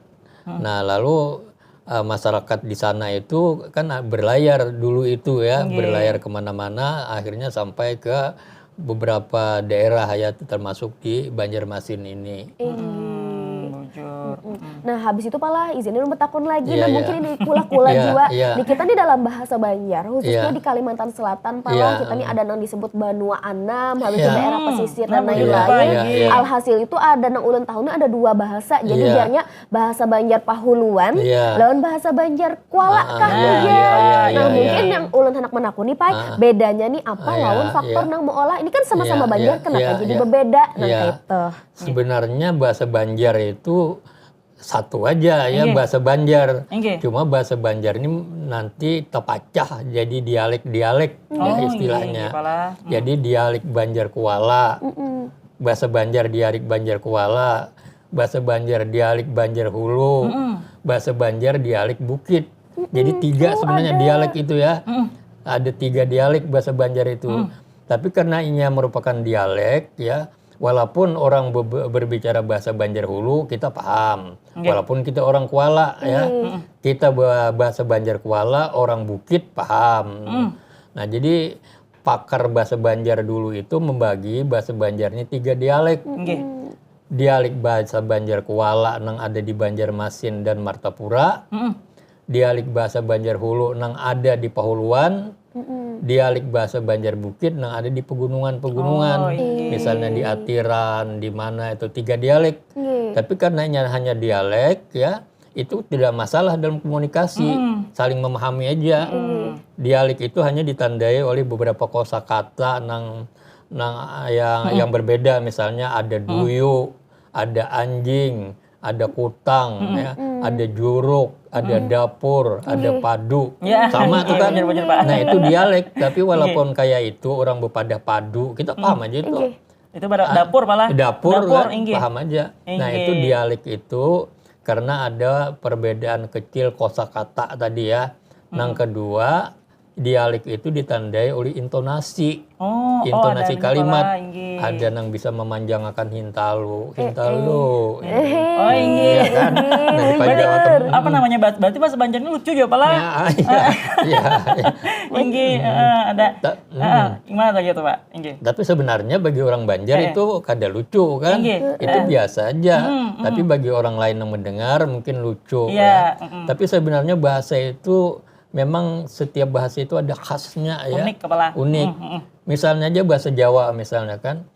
Nah, lalu eh, masyarakat di sana itu kan berlayar dulu itu ya, berlayar kemana-mana, akhirnya sampai ke beberapa daerah ya, termasuk di Banjarmasin ini. Inggih. Bujur. Nah, habis itu pala izin ulun betakun lagi. Iya, Nah, iya. mungkin ini kula-kula Iya, jua. iya. Di kita di dalam bahasa Banjar, khususnya Iya. di Kalimantan Selatan, pala Iya. kita nih ada nang disebut banua anam, habis itu Iya. daerah pesisir Nah, dan begitu, lain-lain. Pak, Iya, iya. Alhasil itu ada nang ulun tahu nih ada dua bahasa. Jadi Iya. jarnya bahasa Banjar Pahuluan Iya. lawan bahasa Banjar Kuala Ah, kah ah, nih, iya, Jar? iya, iya, Nah, iya, mungkin iya. yang ulun hendak menakuni, Pak, Ah. bedanya nih apa Iya, lawan faktor iya. nang meolah? Ini kan sama-sama Iya, Banjar, iya, kenapa iya, jadi iya. berbeda? Nah, Iya. kayak itu. Sebenarnya bahasa Banjar itu satu aja ya, Iya. bahasa Banjar. Inggih. Cuma bahasa Banjar ini nanti terpecah jadi dialek-dialek Oh, ya istilahnya. Inggih, pala. Jadi dialek Banjar Kuala, Mm-mm. bahasa Banjar dialek Banjar Kuala, bahasa Banjar dialek Banjar Hulu, bahasa Banjar dialek Bukit. Jadi tiga Oh, sebenarnya ada. Dialek itu ya. Ada tiga dialek bahasa Banjar itu. Tapi karena ini merupakan dialek ya, walaupun orang be- berbicara bahasa Banjar Hulu kita paham. Nggih. Walaupun kita orang Kuala ya, kita ba- bahasa Banjar Kuala, orang Bukit paham. Nah, jadi pakar bahasa Banjar dulu itu membagi bahasa Banjar ini tiga dialek. Nggih. Dialek bahasa Banjar Kuala nang ada di Banjarmasin dan Martapura. Mm-mm. Dialek bahasa Banjar Hulu nang ada di Pahuluan. Dialek bahasa Banjar Bukit nang ada di pegunungan-pegunungan. Oh, iya. Misalnya di Atiran, di mana itu tiga dialek. Iya. Tapi karena hanya, hanya dialek ya, itu tidak masalah dalam komunikasi, saling memahami aja. Dialek itu hanya ditandai oleh beberapa kosakata nang nang yang hmm. yang berbeda, misalnya ada hmm. duyu, ada anjing, ada kutang, hmm. ya, hmm. ada juruk, ada hmm. dapur, hmm. ada padu. Ya. Sama tuh kan. Bener, bener, Pak. Nah, itu dialek, tapi walaupun kayak itu orang bepadah padu, kita paham hmm. aja itu. Itu pada ah, dapur malah. Dapur, dapur kan, paham aja. Nah, itu dialek itu karena ada perbedaan kecil kosakata tadi ya. Hmm. Nang kedua, dialek itu ditandai oleh intonasi. Oh, intonasi oh, kalimat. Ada yang bisa memanjangakan hintalu, hintalu. Eh, eh. Oh, iya kan? Nah, apa namanya? Berarti bahasa Banjarnya lucu juga pala. Ya, iya, iya. Inggih, ada. Gimana lagi tuh, Pak? Inggih. Tapi sebenarnya bagi orang Banjar eh. itu kada lucu kan? Inggih. Itu eh. biasa aja. Hmm, hmm. Tapi bagi orang lain yang mendengar mungkin lucu ya. Ya. Hmm. Tapi sebenarnya bahasa itu memang setiap bahasa itu ada khasnya ya. Unik kepala. Unik. Hmm, hmm. Misalnya aja bahasa Jawa misalnya kan.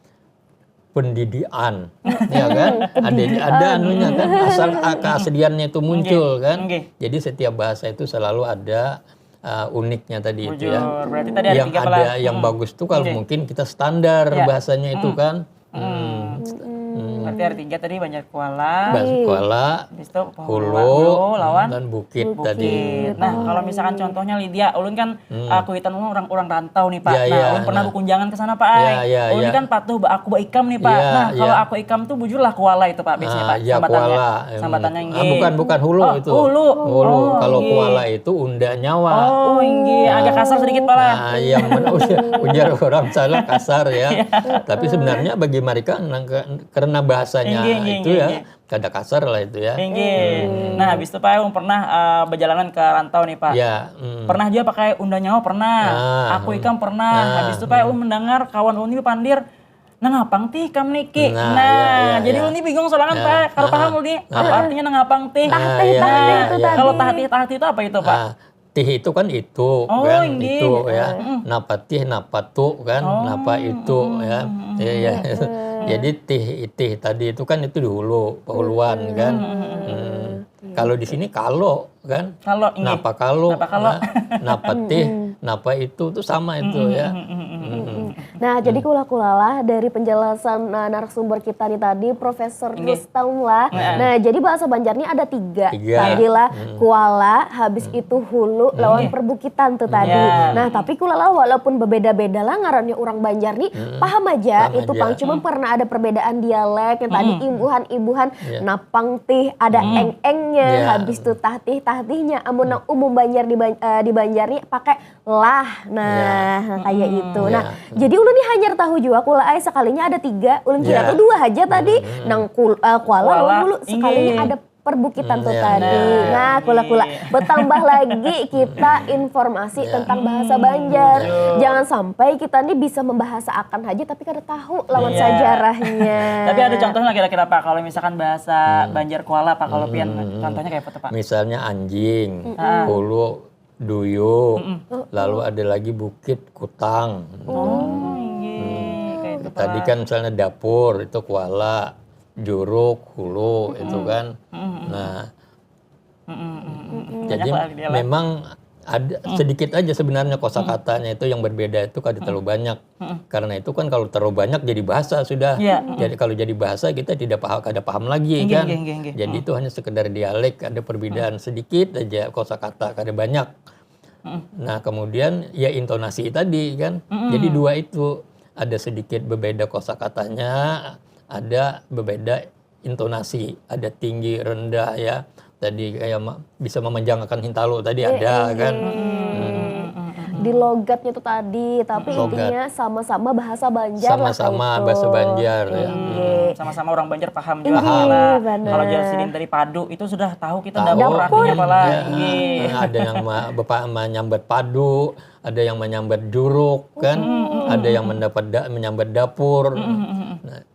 Pendidian. Ya kan? Ada ada anunya kan. Asal keasliannya itu muncul kan. Jadi setiap bahasa itu selalu ada uh, uniknya tadi Bujur. itu ya. Berarti tadi ada yang tiga ada pala. yang hmm. bagus tuh kalau okay. mungkin kita standar ya. bahasanya hmm. itu kan. Hmm. Hmm. Berarti ada tiga tadi Banjar Kuala. Banjar Kuala. Habis itu Hulu, Hulu lawan dan Bukit, Bukit tadi. Nah, kalau misalkan contohnya Lydia, ulun kan hmm. uh, kuitan orang orang rantau nih Pak. Ya, nah, ya, ulun pernah nah. berkunjangan ke sana Pak. Ya, ya, ulun ya. kan patuh aku ikam nih Pak. Ya, nah, kalau ya. aku ikam tuh bujur lah Kuala itu Pak biasanya ah, Pak. Ya, sambatannya. Kuala. Sambatannya ah, bukan bukan hulu oh, itu. Hulu. Hulu. Oh, kalau iya. Kuala itu unda nyawa. Oh, iya. Agak kasar sedikit malah. Nah, yang ujar, ujar orang salah kasar ya. Iya. Tapi sebenarnya bagi mereka karena bahasanya inggih, itu inggih, ya inggih. Kada kasar lah itu ya. Inggih. Hmm. Nah, habis itu Pak Eung pernah uh, berjalanan ke rantau nih Pak. Ya. Hmm. Pernah juga pakai unda nyawa pernah. Ah, aku ikam pernah. Ah, habis itu Pak Eung hmm. mendengar kawan ulun ini pandir Nangapang tih kam niki? Nah, nah ya, ya, jadi ya. Ulun ni bingung soalnya nah, kan, kada paham ulun ni. Apa artinya nangapang tih? Tahtih, nah, tahtih ya, itu ya. Tadi. Kalau tahtih, tahtih itu apa itu, Pak? Ah, tih itu kan itu, oh, kan inggih. Itu ya. Mm-mm. Napa tih, napa tu kan, oh, napa itu mm-mm. ya. Iya, iya. Mm-mm. Jadi tih, tih tadi itu kan itu di hulu, pahuluan mm-mm. kan. Mm-mm. Kalau di sini kalau kan, kalau, napa kalau, napa kalau, nah, napa tih, napa itu tuh sama itu ya. Nah, jadi kula-kula lah dari penjelasan uh, narasumber kita nih tadi, Profesor Rustam lah. Nah, jadi bahasa Banjar nih ada tiga. Tiga. Tadi lah kuala, habis itu hulu, lawan perbukitan tuh tadi. Nah, tapi kula lah walaupun berbeda-beda lah ngarannya orang Banjar nih, paham aja paham itu aja. Pang cuma pernah ada perbedaan dialek yang tadi imbuhan-imbuhan. Pang tih ada eng-engnya, habis tu tahtih-tahtihnya. Amun nang umum Banjar di, uh, di Banjar ni pakai lah. Nah, kayak itu. Nah, jadi ulun ni hanyar tahu jua kula ai, sekalinya ada tiga. Ulun kira tu dua haja tadi. Nang kul, uh, kuala lawan hulu, sekalinya ada perbukitan tu tadi. Nah, kula-kula bertambah lagi kita informasi tentang bahasa Banjar. Jangan sampai kita ni bisa membahasaakan haja tapi kada tahu lawan sajarahnya. Tapi ada contohnya kira-kira Pak, kalau misalkan bahasa Banjar kuala Pak, kalau pian contohnya kayak apa tuh Pak? Misalnya anjing, hulu, duyu, lalu ada lagi bukit, kutang. Oh, iya. Kayak itu, Pak. Tadi kan misalnya dapur itu kuala, juruk, hulu, itu kan. Nah, jadi memang ada sedikit aja sebenarnya kosakatanya itu yang berbeda itu kada terlalu banyak. Karena itu kan kalau terlalu banyak jadi bahasa sudah. Jadi kalau jadi bahasa kita tidak paham, kada paham lagi kan. Jadi itu hanya sekedar dialek, ada perbedaan sedikit aja kosakata, kada banyak. Nah, kemudian ya intonasi tadi kan. Jadi dua itu ada sedikit berbeda kosakatanya, ada berbeda intonasi, ada tinggi, rendah ya. Tadi kayak bisa memanjangkan hintalu tadi ada kan. Di logatnya tuh tadi, tapi intinya sama-sama bahasa Banjar lah. Sama-sama bahasa Banjar ya. Sama-sama orang Banjar paham juga lah. Kalau jar sidin tadi padu itu sudah tahu kita dapur artinya apa lah. Ada yang menyambat padu, ada yang menyambat juruk kan, ada yang mendapat menyambat dapur. Nah,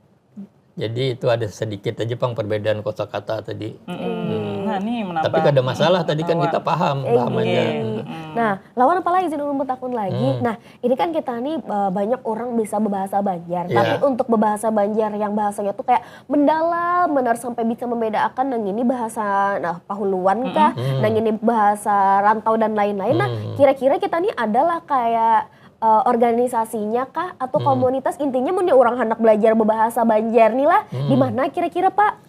Jadi itu ada sedikit aja pang perbedaan kosakata tadi. Mm-mm. Hmm. Nah, ini menambah. Tapi kada masalah, tadi kan kita paham, paham aja. Mm-mm. Nah, lawan apa lagi izin ulun betakun lagi. Hmm. Nah, ini kan kita nih uh, banyak orang bisa berbahasa Banjar, yeah. Tapi untuk berbahasa Banjar yang bahasanya tuh kayak mendalam, benar sampai bisa membedakan yang ini bahasa nah pahuluan kah, hmm. Yang ini bahasa rantau dan lain-lain. Nah, hmm. Kira-kira kita nih adalah kayak uh, organisasinya kah atau hmm. Komunitas, intinya mun orang hendak belajar berbahasa Banjar nih lah, hmm. Di mana kira-kira Pak?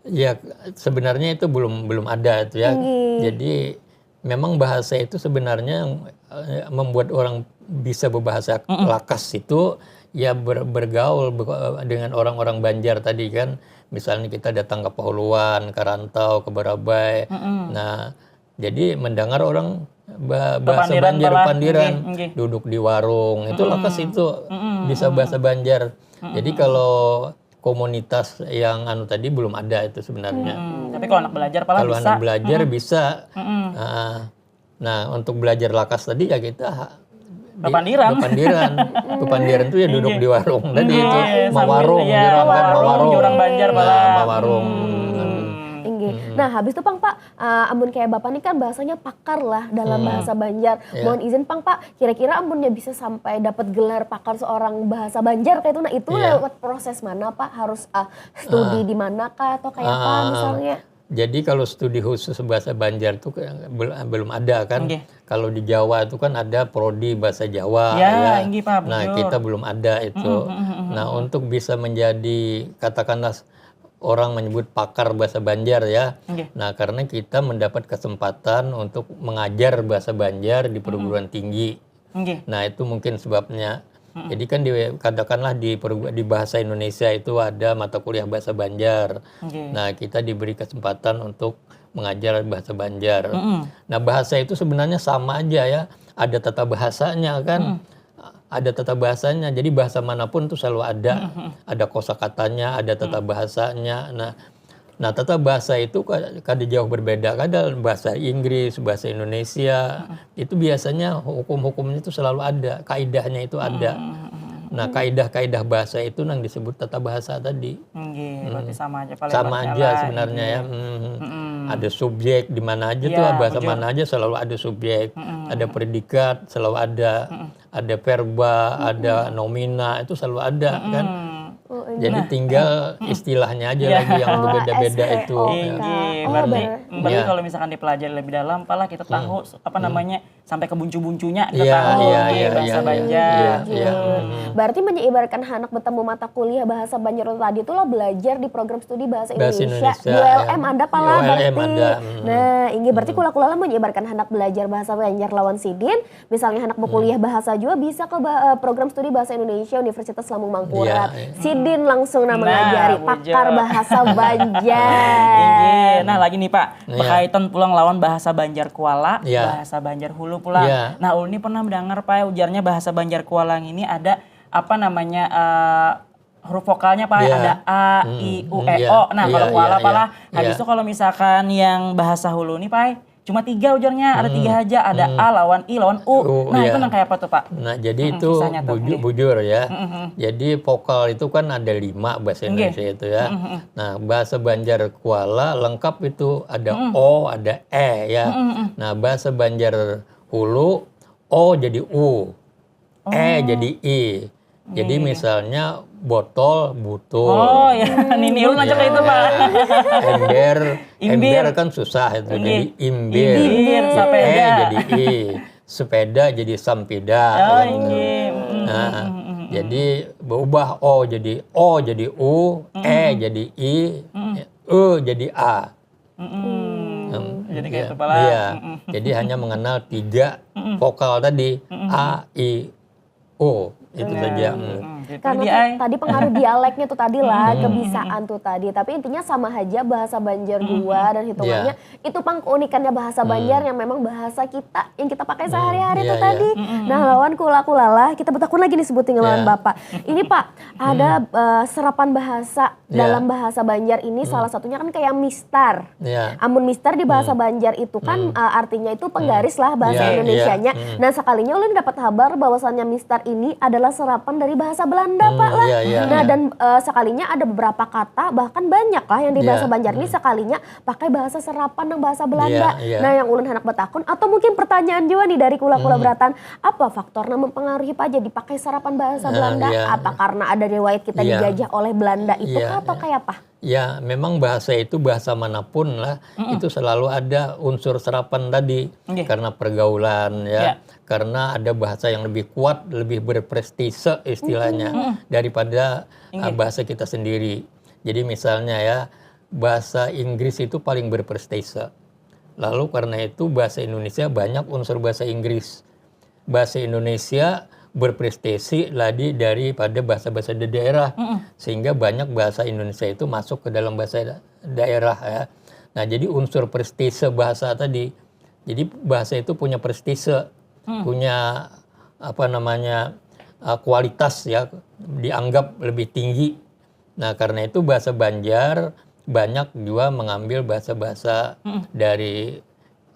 Ya sebenarnya itu belum belum ada itu ya. Inggih. Jadi memang bahasa itu sebenarnya eh, membuat orang bisa berbahasa mm -mm. Lakas itu ya ber, bergaul dengan orang-orang Banjar tadi kan. Misalnya kita datang ke Pahuluan, ke Rantau, ke Barabai. Mm -mm. Nah, jadi mendengar orang bahasa Banjar pandiran, duduk di warung, itu lakas itu bisa bahasa Banjar. Jadi kalau komunitas yang anu tadi belum ada itu sebenarnya. Hmm, tapi kalau anak belajar pala kalau bisa. Anak belajar hmm. Bisa. Hmm. Nah, nah, untuk belajar lakas tadi ya kita Bepandiran. Bepandiran. Bepandiran itu ya duduk di warung tadi itu. Mawarung, ya, mawarung, orang Banjar pala. Nah, mawarung. Hmm. Inggih. Hmm. Nah, habis itu Pang Pak, uh, amun kayak Bapak nih kan bahasanya pakar lah dalam hmm. Bahasa Banjar. Yeah. Mohon izin Pang Pak, kira-kira amunnya bisa sampai dapat gelar pakar seorang bahasa Banjar kayak itu, nah itu yeah. Lewat proses mana Pak? Harus uh, studi uh, di mana kah atau kayak uh, apa misalnya? Jadi kalau studi khusus bahasa Banjar itu belum ada kan. Okay. Kalau di Jawa itu kan ada prodi bahasa Jawa. Ya, ya. Inggih, Pak, nah, betul. Kita belum ada itu. Mm -hmm. Nah, untuk bisa menjadi katakanlah orang menyebut pakar bahasa Banjar ya. Okay. Nah, karena kita mendapat kesempatan untuk mengajar bahasa Banjar di perguruan mm -hmm. Tinggi. Okay. Nah, itu mungkin sebabnya. Mm -hmm. Jadi kan di, katakanlah di, di bahasa Indonesia itu ada mata kuliah bahasa Banjar. Okay. Nah, kita diberi kesempatan untuk mengajar bahasa Banjar. Mm -hmm. Nah, bahasa itu sebenarnya sama aja ya. Ada tata bahasanya kan. Mm -hmm. Ada tata bahasanya. Jadi bahasa manapun itu selalu ada. Mm -hmm. Ada kosakatanya, ada tata bahasanya. Nah, nah tata bahasa itu kada jauh berbeda kada bahasa Inggris, bahasa Indonesia. Mm -hmm. Itu biasanya hukum-hukumnya itu selalu ada, kaidahnya itu ada. Mm -hmm. Nah, kaidah-kaidah bahasa itu nang disebut tata bahasa tadi. Nggih, hmm. Berarti sama aja paling. Sama aja sebenarnya ya. Hmm. Hmm. Ada subjek di mana aja ya, tuh bahasa mana aja selalu ada subjek, hmm. Ada predikat selalu ada, hmm. Ada verba, hmm. Ada nomina itu selalu ada hmm. Kan. Oh, jadi nah. Tinggal hmm. Istilahnya aja ya. Lagi yang berbeda-beda oh, itu. Iya, ya. Oh, berarti, berarti ya. Kalau misalkan Dipelajari lebih dalam, apalah kita tahu hmm. Apa namanya sampai ke buncu-buncunya kita yeah, tahu yeah, yeah, bahasa yeah, Banjar. Yeah, yeah. Hmm. Berarti menyebarkan anak bertemu mata kuliah bahasa Banjar tadi itu lah belajar di program studi bahasa, bahasa Indonesia. Indonesia. Di U L M ya. Ada pala berarti. Ada. Hmm. Nah, ini berarti hmm. Kula-kula lah menyebarkan anak belajar bahasa Banjar lawan sidin, misalnya anak berkuliah hmm. Bahasa juga bisa ke eh, program studi bahasa Indonesia Universitas Lambung Mangkurat. Yeah, yeah. Sidin langsung nama nah, ngajari pakar bahasa Banjar. Nah, lagi nih Pak. Iya. Berkaitan pulang lawan bahasa Banjar Kuala, iya. Bahasa Banjar Hulu pulang. Iya. Nah, ulun ini pernah mendengar Pak ujarnya bahasa Banjar Kuala ini ada apa namanya uh, huruf vokalnya Pak iya. Ada a, hmm. I, u, hmm. E, iya. O. Nah, iya, kalau Kuala iya, Pak iya. Habis itu kalau misalkan yang bahasa Hulu nih Pak cuma tiga ujarnya, ada hmm. Tiga aja, ada hmm. A lawan I lawan U. U nah, iya. Itu nang kayak apa tuh Pak? Nah, jadi hmm, itu buju, bujur ya. Hmm. Jadi vokal itu kan ada lima bahasa Indonesia okay. Itu ya. Hmm. Nah, bahasa Banjar Kuala lengkap itu ada hmm. O, ada E ya. Hmm. Nah, bahasa Banjar Hulu O jadi U, oh. E jadi I. Jadi hmm. Misalnya botol butuh. Oh ya, nini ulun aja itu Pak. Ember, imbir. Ember kan susah itu. Iya. Jadi imbir. Imbir, sepeda. E jadi I. Sepeda jadi sampida. Oh, iya. Nah, mm, mm, jadi berubah O jadi O jadi U, mm, e jadi I, mm, e jadi A. Mm, jadi kayak itu pala. Iya. Mm, mm. Jadi hanya mengenal tiga mm, mm. Vokal tadi, mm, mm. A, I, O. Itu saja. Mm. Karena tadi pengaruh dialeknya tuh tadi lah, kebisaan tuh tadi. Tapi intinya sama aja bahasa Banjar dua dan hitungannya itu pang keunikannya bahasa Banjar yang memang bahasa kita yang kita pakai sehari-hari itu tadi. Nah, lawan kula-kula lah, kita betakun lagi nih sebuting lawan Bapak. Ini Pak, ada uh, serapan bahasa dalam bahasa Banjar ini salah satunya kan kayak mistar. Amun mistar di bahasa Banjar itu kan uh, artinya itu penggaris lah bahasa Indonesianya. Nah, sekalinya ulun dapat kabar bahwasannya mistar ini adalah serapan dari bahasa Belanda. Belanda, Pak, lah. Iya, iya, nah, iya. Dan uh, sekalinya ada beberapa kata, bahkan banyak lah yang di bahasa Banjar ini sekalinya pakai bahasa serapan dan bahasa Belanda. Iya, iya. Nah, yang ulun hendak bertakun, atau mungkin pertanyaan juga nih dari kula-kula beratan, apa faktor yang mempengaruhi, Pak, jadi pakai serapan bahasa Belanda? Iya. Apa karena ada riwayat kita dijajah oleh Belanda itu kah, atau kayak apa? Ya, memang bahasa itu, bahasa manapun lah, itu selalu ada unsur serapan tadi. Okay. Karena pergaulan, ya. Yeah. Karena ada bahasa yang lebih kuat, lebih berprestise istilahnya, mm-hmm, daripada, okay, uh, bahasa kita sendiri. Jadi misalnya ya, bahasa Inggris itu paling berprestise. Lalu karena itu bahasa Indonesia banyak unsur bahasa Inggris. Bahasa Indonesia berprestasi lagi daripada bahasa-bahasa di daerah, mm-mm, sehingga banyak bahasa Indonesia itu masuk ke dalam bahasa da-, daerah, ya. Nah, jadi unsur prestise bahasa tadi, jadi bahasa itu punya prestise, hmm, punya apa namanya, uh, kualitas, ya, dianggap lebih tinggi. Nah, karena itu bahasa Banjar banyak juga mengambil bahasa-bahasa, hmm, dari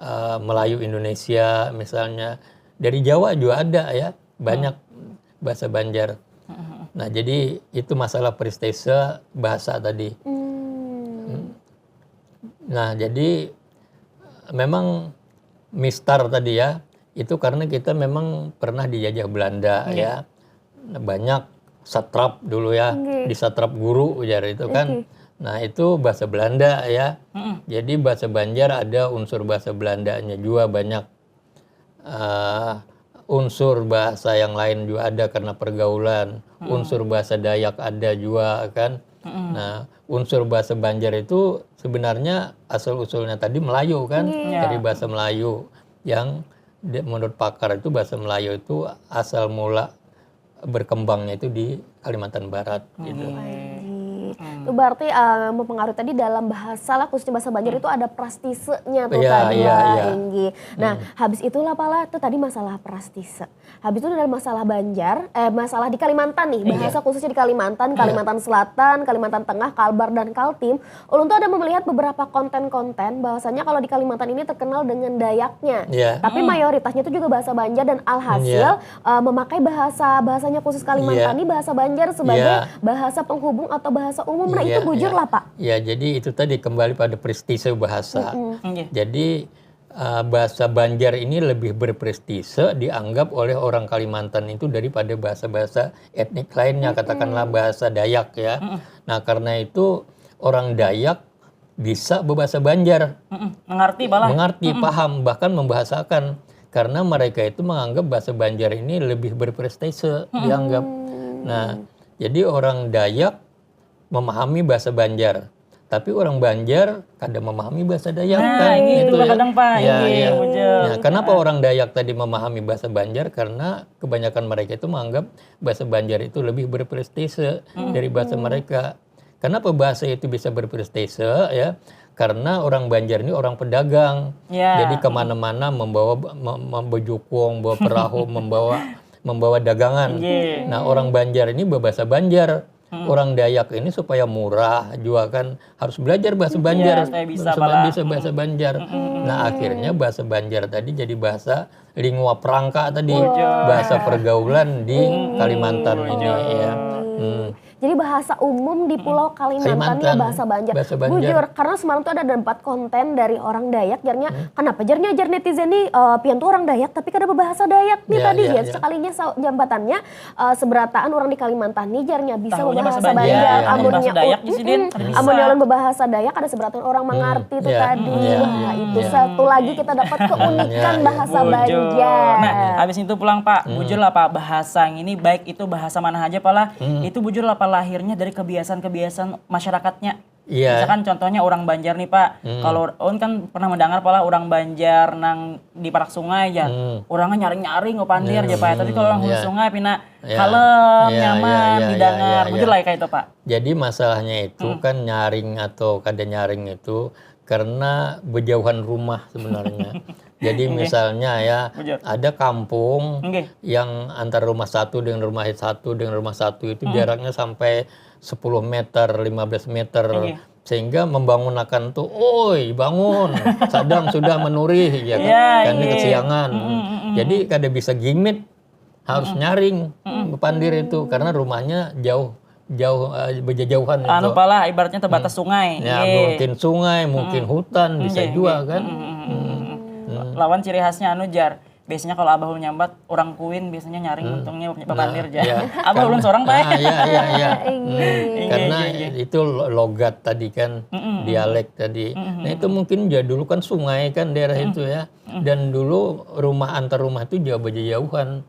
uh, Melayu Indonesia misalnya. Dari Jawa juga ada, ya, banyak, hmm, bahasa Banjar. Hmm. Nah, jadi itu masalah prestise bahasa tadi. Hmm. Nah, jadi memang mistar tadi, ya, itu karena kita memang pernah dijajah Belanda, okay, ya. Banyak satrap dulu, ya, okay, di satrap guru, ujar itu kan. Okay. Nah, itu bahasa Belanda, ya. Mm-mm. Jadi bahasa Banjar ada unsur bahasa Belandanya juga banyak. Uh, unsur bahasa yang lain juga ada karena pergaulan. Mm-mm. Unsur bahasa Dayak ada juga kan. Mm-mm. Nah, unsur bahasa Banjar itu sebenarnya asal-usulnya tadi Melayu kan. Iya. Dari bahasa Melayu yang de-, menurut pakar itu bahasa Melayu itu asal mula berkembangnya itu di Kalimantan Barat gitu. Oke. Hmm. Itu berarti, eh, mempengaruhi tadi dalam bahasa lah, khususnya bahasa Banjar, hmm, itu ada prastisenya tuh, iya, tadi, iya, lah, iya. Inggih. Nah, hmm, habis itulah, Pak, lah, itu tadi masalah prastise. Habis itu ada masalah Banjar, eh, masalah di Kalimantan nih, iya, bahasa khususnya di Kalimantan, iya, Kalimantan Selatan, Kalimantan Tengah, Kalbar, dan Kaltim. Ulun tuh ada melihat beberapa konten-konten bahwasanya kalau di Kalimantan ini terkenal dengan Dayaknya. Iya. Tapi, hmm, mayoritasnya itu juga bahasa Banjar dan alhasil, iya, eh, memakai bahasa, bahasanya khusus Kalimantan, iya, ini bahasa Banjar sebagai, iya, bahasa penghubung atau bahasa umum. Nah, iya, itu bujur, iya, lah, Pak. Ya, jadi itu tadi kembali pada prestise bahasa. Mm-mm. Oke. Jadi, eh, bahasa Banjar ini lebih berprestise dianggap oleh orang Kalimantan itu daripada bahasa-bahasa etnik lainnya, mm-mm, katakanlah bahasa Dayak, ya. Mm-mm. Nah, karena itu orang Dayak bisa berbahasa Banjar. Mm-mm. Mengerti, pala. Mengerti, mm-mm, paham, bahkan membahasakan. Karena mereka itu menganggap bahasa Banjar ini lebih berprestise, mm-mm, dianggap. Nah, jadi orang Dayak memahami bahasa Banjar. Tapi orang Banjar kada memahami bahasa Dayak, nah, kan? Ini itu, ya, kadang, Pak. Ya, ini, ya. Nah, kenapa, ah, orang Dayak tadi memahami bahasa Banjar? Karena kebanyakan mereka itu menganggap bahasa Banjar itu lebih berprestise, hmm, dari bahasa, hmm, mereka. Kenapa bahasa itu bisa berprestise, ya? Karena orang Banjar ini orang pedagang. Ya. Jadi kemana-mana membawa, mem-, membejukung, bawa perahu, membawa, membawa dagangan. Iya. Nah, orang Banjar ini berbahasa Banjar. Hmm. Orang Dayak ini supaya murah juga kan harus belajar bahasa Banjar. Iya, supaya bisa, supaya pala, bisa bahasa, hmm, Banjar. Hmm. Nah, akhirnya bahasa Banjar tadi jadi bahasa lingua franca tadi, bujur, bahasa pergaulan di, hmm, Kalimantan ini, ya. Hmm. Jadi bahasa umum di Pulau Kalimantan, Kalimantan, ya, bahasa Banjar. Bahasa Banjar. Bujur, karena semalam tuh ada dapat konten dari orang Dayak, jarnya, hmm, kenapa jarnya, jar netizen nih, eh, pian tuh orang Dayak tapi kada berbahasa Dayak nih, ya, tadi, ya, ya, ya, sekalinya sa-, jambatannya, eh, seberataan orang di Kalimantan nih, jarnya bisa berbahasa Banjar. Tahunya bahasa Banjar. Iya, iya. Amunnya bahasa Dayak, mm-mm, kada bisa. Amunnya ulun berbahasa Dayak, ada seberataan orang, hmm, mengerti itu, iya, tadi. Iya, wah, iya, itu, iya, satu lagi kita dapat keunikan, hmm, iya, iya, bahasa, bujur, Banjar. Nah, habis itu pulang, Pak, hmm, bujur lah, Pak, bahasa ini, baik itu bahasa mana aja, Pak, lah, hmm, itu bujur lah, Pak, lahirnya dari kebiasaan-kebiasaan masyarakatnya. Iya. Misalkan contohnya orang Banjar nih, Pak. Hmm. Kalau ulun kan pernah mendengar, Pak, lah, orang Banjar nang di parak sungai ya, hmm, orangnya nyaring-nyaring, oh, pandir, hmm, aja, Pak. Tapi kalau orang, iya, hulu sungai, pina, iya, kalem, iya, nyaman, iya, iya, didangar. Iya, iya. Bujur lah ya kayak itu, Pak. Jadi masalahnya itu, hmm, kan nyaring atau kada nyaring itu karena berjauhan rumah sebenarnya. Jadi, oke, misalnya ya, bujur, ada kampung, oke, yang antara rumah satu dengan rumah satu dengan rumah satu itu, hmm, jaraknya sampai sepuluh meter, lima belas meter. Oke. Sehingga membangunakan tuh, "Oi, bangun, Sadam sudah menurih," ya kan? Iya, kami, iya, kesiangan. Mm, mm, mm. Jadi kada bisa gimit. harus nyaring bepandir itu karena rumahnya jauh jauh eh, berjejauhan Anu itu. Pala, ibaratnya terbatas sungai. Ya, Iya. mungkin sungai, mungkin hutan bisa Iya, juga iya. kan. Mm, mm, mm, mm, mm. Lawan ciri khasnya anu jar. Biasanya kalau abah ulun nyambat, orang Kuin biasanya nyaring untungnya bapandir jar. Iya. Abah ulun seorang bae. Ah, iya iya iya. Inggih. Karena itu lo- logat tadi kan, dialek tadi. Nah itu mungkin ya dulu kan sungai kan daerah itu ya. Dan dulu rumah antar rumah itu jauh berjauhan.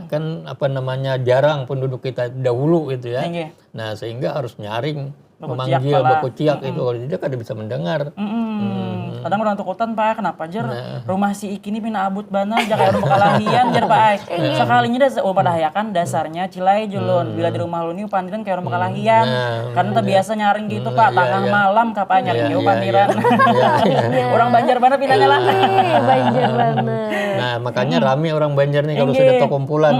Kan apa namanya jarang penduduk kita dahulu gitu ya. Inggih. Nah sehingga harus nyaring Bakuciak memanggil pala. Bakuciak itu kalau tidak kada bisa mendengar. Mm-mm. Kadang orang tukutan pak, kenapa jer rumah si Iki ni pina abut banar, jar kayak orang bakalahian jer pak ai. Sekalinya dah, oh padahayakan dasarnya cilai julun. Bila di rumah lu ni pandiran kayak orang bakalahian. Nah, Karena terbiasa nyaring gitu pak, iya, tengah iya. malam kapanya Iya, rindu iya, pandiran. iya, iya. Orang Banjar mana pinanya lah. Ih, Banjar banget. Nah makanya rame orang Banjar nih kalau sudah terkumpulan.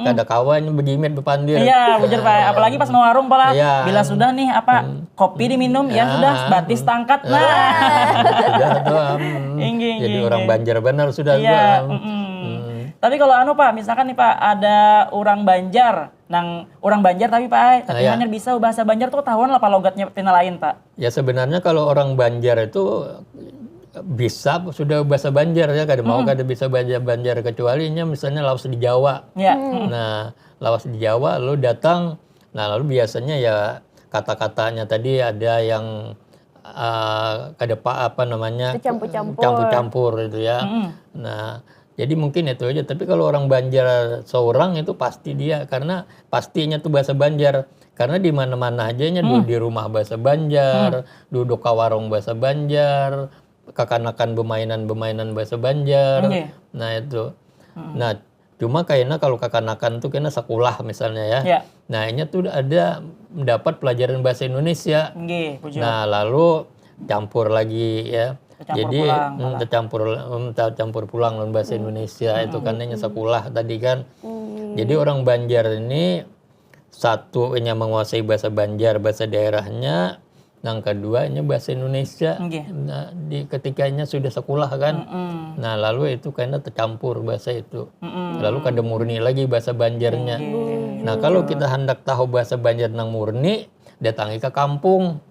Kada kawan begimit bepandir. Iya, bujur pak. Apalagi pas mau warung pala. Iya. Bila sudah nih apa kopi diminum, ya sudah batis tangkat. Nah, Sudah tuh. Am. Inggih, Jadi inggih, orang inggih. Banjar benar sudah Iya. tuh. Am. Mm-mm. Tapi kalau anu pak, misalkan nih pak ada orang Banjar, nang orang Banjar tapi pak, ai, tapi Iya. hanya bisa bahasa Banjar tuh ketahuan lah pak logatnya pina lain pak. Ya sebenarnya kalau orang Banjar itu bisa sudah bahasa Banjar ya, kada mau kada bisa bahasa Banjar kecualinya misalnya lawas di Jawa. Ya. Nah, lawas di Jawa lalu datang, nah lalu biasanya ya kata-katanya tadi ada yang eh, kada pa apa namanya Campur-campur. campur-campur itu ya. Nah, jadi mungkin itu aja. Tapi kalau orang Banjar seorang itu pasti dia karena pastinya tuh bahasa Banjar. Karena di mana-mana aja nya du- di rumah bahasa Banjar, duduk ke warung bahasa Banjar, kakanakan bemainan-bemainan bahasa Banjar. Oke. Nah, itu. Nah, cuma kayaknya kalau kakanakan tuh kena sekolah misalnya ya. Ya. Nah, ini tuh ada dapat pelajaran bahasa Indonesia. Nggih, bujur. Nah, lalu campur lagi ya. Tercampur Jadi pulang, mm, tercampur mm, tercampur pulang lawan bahasa Indonesia itu kan hanya sekolah tadi kan. Jadi orang Banjar ini satu nya menguasai bahasa Banjar, bahasa daerahnya, yang keduanya bahasa Indonesia. Nggih. Nah, di ketikanya sudah sekolah kan. Nah, lalu itu karena tercampur bahasa itu. Lalu kada murni lagi bahasa Banjarnya. Nah, kalau kita hendak tahu bahasa Banjar nang murni, datangi ke kampung.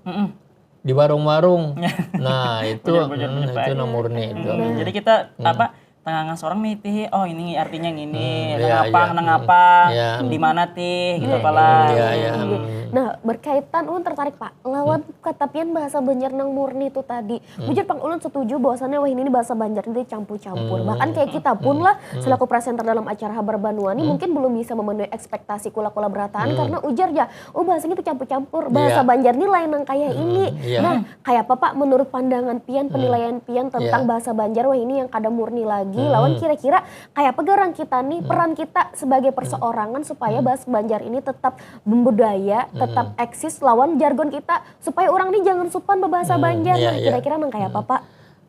Di warung-warung. Nah, itu Bujur, bujur, mm, bujur, itu Pak. nang murni itu. Hmm, jadi kita apa tengah-ngas orang mitihi, oh ini artinya ngini, Hmm, nengapa, iya, iya. nengapa, Iya. di mana tih, gitu Hmm, pala. Iya, iya. Iya. Hmm. Nah, berkaitan ulun tertarik Pak, lawan kata pian bahasa Banjar nang murni itu tadi. Bujur pang ulun setuju bahwasannya wah ini bahasa Banjar ini campur-campur. Bahkan kayak kita pun lah selaku presenter dalam acara Habar Banua nih mungkin belum bisa memenuhi ekspektasi kula-kula berataan karena ujar ya, oh bahasanya itu campur-campur. Bahasa Iya. Banjar ini lain nang kayak ini. Iya. Nah, kayak apa Pak menurut pandangan pian, penilaian pian tentang Iya. bahasa Banjar wah ini yang kada murni lagi. Lawan kira-kira kayak apa garang kita nih peran kita sebagai perseorangan supaya bahasa Banjar ini tetap membudaya, tetap eksis lawan jargon kita supaya orang nih jangan supan berbahasa Banjar. iya, Nah, iya. Kira-kira nang kayak apa Pak?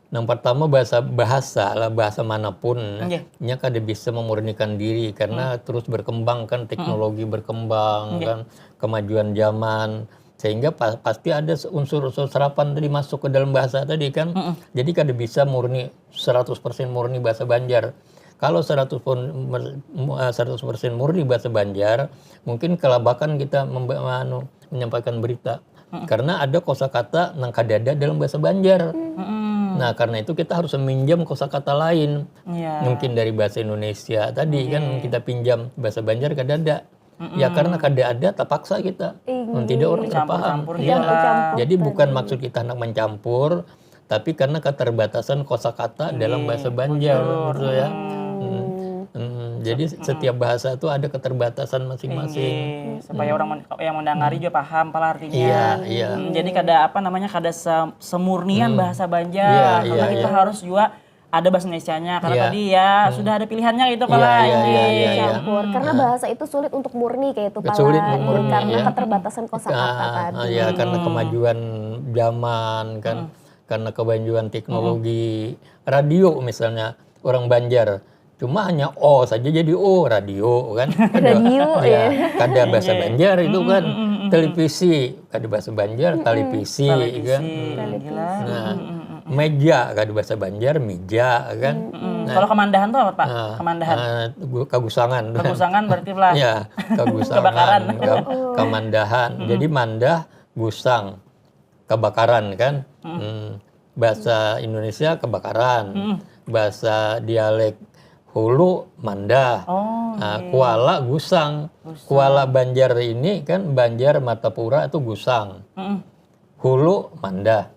Yang pertama bahasa bahasa lah bahasa manapun Nggih. nya kada bisa memurnikan diri karena terus berkembang kan teknologi berkembang Nggih. Kan kemajuan zaman sehingga pa- pasti ada unsur-unsur serapan tadi masuk ke dalam bahasa tadi kan jadi kada bisa murni seratus persen murni bahasa Banjar kalau seratus persen murni bahasa Banjar mungkin kelabakan kita memba- anu, menyampaikan berita karena ada kosakata nang kadada dalam bahasa Banjar. Nah, karena itu kita harus meminjam kosakata lain. Iya. Mungkin dari bahasa Indonesia tadi kan kita pinjam bahasa Banjar kadada. Ya karena kada ada terpaksa kita. Iya. Tidak orang terpaham. Campur-campur Iya. lah. Jadi bukan maksud kita hendak mencampur, tapi karena keterbatasan kosakata dalam bahasa Banjar gitu ya. Hmm. Hmm, jadi setiap bahasa itu ada keterbatasan masing-masing. Inggih. Supaya orang men- yang mendengari juga paham pala artinya. Iya, iya. Hmm, jadi kada apa namanya kada se- semurnian bahasa Banjar. Iya, Karena iya, kita iya. harus juga ada bahasa Indonesianya. Karena Iya. tadi ya sudah ada pilihannya gitu Iya, pala iya, ini iya, iya, iya. Campur. Karena bahasa itu sulit untuk murni kayak itu pala. Sulit untuk murni, Karena iya. Keterbatasan kosakata Ah, tadi. ya karena kemajuan zaman kan, karena kemajuan teknologi radio misalnya orang Banjar cuma hanya o saja jadi o radio kan. Kada- Radio, ya, kada bahasa Banjar itu kan. Televisi kada bahasa Banjar, televisi Televisi, kan. gila. Nah, meja kada bahasa Banjar, mija kan. Nah, Kalau kemandahan tuh apa, Pak? Kemandahan. Eh, gu- kagusangan. Kagusangan berarti lah. Ya, kagusangan, Kebakaran. Ka- kamandahan. Jadi mandah, gusang, kebakaran kan. Hmm. Bahasa Indonesia kebakaran. Bahasa dialek Hulu mandah. Oh, Ah, Kuala gusang. Kuala Banjar ini kan Banjar Martapura itu gusang. Mm-mm. Hulu mandah.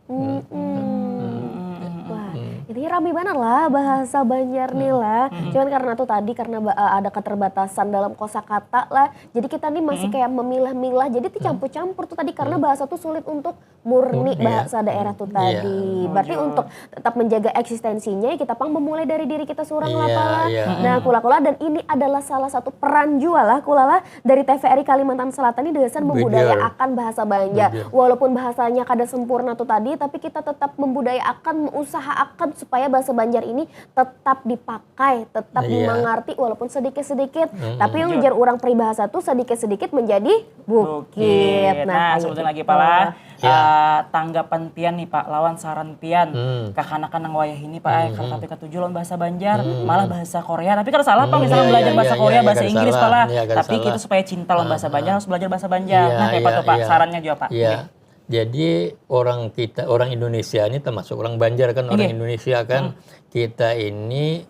Wah, ini rame banget lah bahasa Banjar nih lah. Cuman karena tuh tadi karena ba- eh, ada keterbatasan dalam kosakata lah. Jadi kita nih masih kayak memilah-milah. Jadi tuh campur-campur tuh tadi karena bahasa tuh sulit untuk murni Murni, ya. bahasa daerah tuh Iya. tadi. Berarti untuk tetap menjaga eksistensinya ya kita pang memulai dari diri kita seorang lah Iya, pala. Iya. Nah, kula-kula dan ini adalah salah satu peran juga lah kula lah dari T V R I Kalimantan Selatan ini dasar membudayakan bahasa Banjar. Walaupun bahasanya kada sempurna tuh tadi, tapi kita tetap membudayakan, mengusahakan supaya bahasa Banjar ini tetap dipakai, tetap Iya. dimengerti walaupun sedikit-sedikit. Tapi yang ujar orang peribahasa tuh sedikit-sedikit menjadi bukit. Nah, kayak sebutin gitu. Lagi pala Ya. eh, tanggapan pian nih Pak, lawan saran pian Hmm. kakanakan nang wayah ini Pak, ay, kada tapi katuju lawan bahasa Banjar, malah bahasa Korea. Tapi kada salah Pak, misalnya Iya, belajar iya, bahasa iya, Korea, iya, bahasa kada Inggris salah. Pala. Iya, kada Tapi salah. Kita supaya cinta lawan bahasa Banjar harus belajar bahasa Banjar. Iya, Nah, kayak apa iya, tuh Pak iya. Sarannya juga Pak? Iya. Oke. Jadi orang kita, orang Indonesia ini termasuk orang Banjar kan, orang Iya. Indonesia kan, kita ini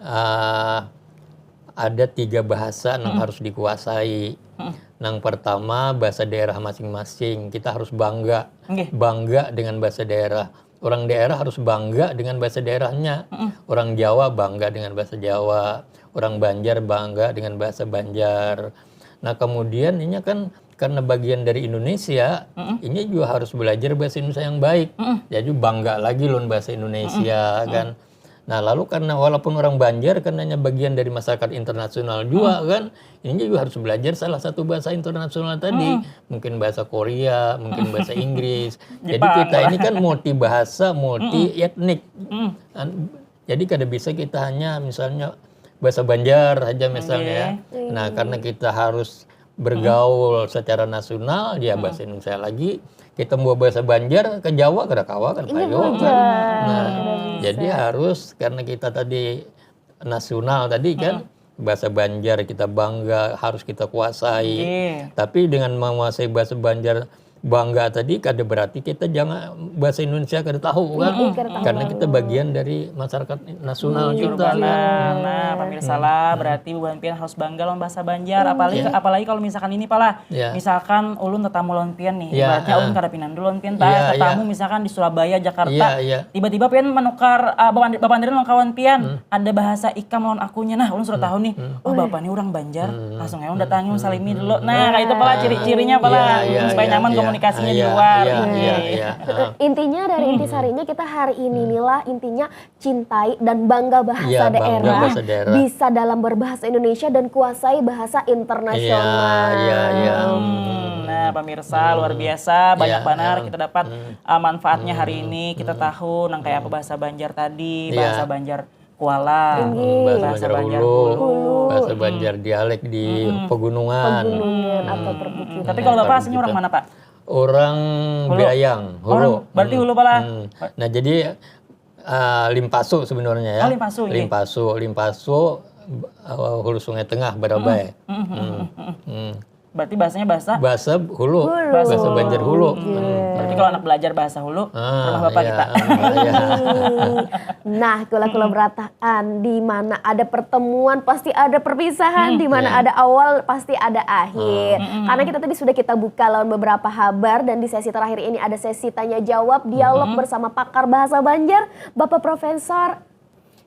ah, ada tiga bahasa yang harus dikuasai. Yang pertama bahasa daerah masing-masing, kita harus bangga, Nggih. Bangga dengan bahasa daerah. Orang daerah harus bangga dengan bahasa daerahnya. Orang Jawa bangga dengan bahasa Jawa, orang Banjar bangga dengan bahasa Banjar. Nah kemudian ini kan karena bagian dari Indonesia, ini juga harus belajar bahasa Indonesia yang baik. Jadi bangga lagi loh bahasa Indonesia kan. Nah lalu karena walaupun orang Banjar karenanya bagian dari masyarakat internasional juga kan, ini juga harus belajar salah satu bahasa internasional tadi, mungkin bahasa Korea, mungkin bahasa Inggris. Jadi Jepang. Kita ini kan multi bahasa, multi etnik. Jadi kada bisa kita hanya misalnya bahasa Banjar saja misalnya ya. Nah karena kita harus bergaul secara nasional ya bahasa Indonesia lagi, kita mau bahasa Banjar ke Jawa kada kawa kan payo kan. Nah jadi harus karena kita tadi nasional tadi kan bahasa Banjar kita bangga harus kita kuasai. Tapi dengan menguasai bahasa Banjar bangga tadi kada berarti kita jangan bahasa Indonesia kada tahu kan. Karena kita bagian dari masyarakat nasional kita. Nah, nah, pemirsa lah, berarti buhan pian harus bangga lawan bahasa Banjar. Apalagi apalagi kalau misalkan ini pala, misalkan ulun tetamu lawan pian nih, ibaratnya ulun kada pinandu lawan pian, tetamu misalkan di Surabaya, Jakarta, tiba-tiba pian menukar uh, bapandiran lawan kawan pian, ada bahasa ikam lawan akunya. Nah, ulun sudah tahu nih, oh bapak nih orang Banjar, langsung aja datangi salimi dulu. Nah, kayak itu pala ciri-cirinya pala supaya nyaman komunikasinya di luar. Intinya dari intisarinya kita hari ini inilah intinya cintai dan bangga bahasa, Iya, bangga daerah, bahasa daerah. Bisa dalam berbahasa Indonesia dan kuasai bahasa internasional. Iya, iya, iya. Hmm, nah, pemirsa luar biasa, banyak banar kita dapat uh, manfaatnya hari ini. Kita tahu nang kayak apa bahasa Banjar tadi, bahasa Banjar Kuala, Bahasa bahasa Banjar Banjar Hulu, Hulu. Bahasa Banjar dialek di pegunungan. Pegunungan atau perbukitan. Tapi kalau bapak aslinya orang mana, Pak? Orang Hulu. Birayang, Orang Hulu. berarti Hulu pala. Hmm. Nah, jadi uh, Limpasu sebenarnya ya. Oh, Limpasu, iya. Limpasu, Limpasu uh, Hulu Sungai Tengah, Barabai. Hmm. Hmm. Berarti bahasanya bahasa Bahasa Hulu, Hulu. Bahasa Banjar Hulu. Berarti kalau anak belajar bahasa Hulu, Ah, rumah bapak iya, kita. ah, iya. Nah, kula-kula berataan di mana ada pertemuan pasti ada perpisahan, di mana ada awal pasti ada akhir. Karena kita tadi sudah kita buka lawan beberapa habar dan di sesi terakhir ini ada sesi tanya jawab dialog bersama pakar bahasa Banjar, Bapak Profesor.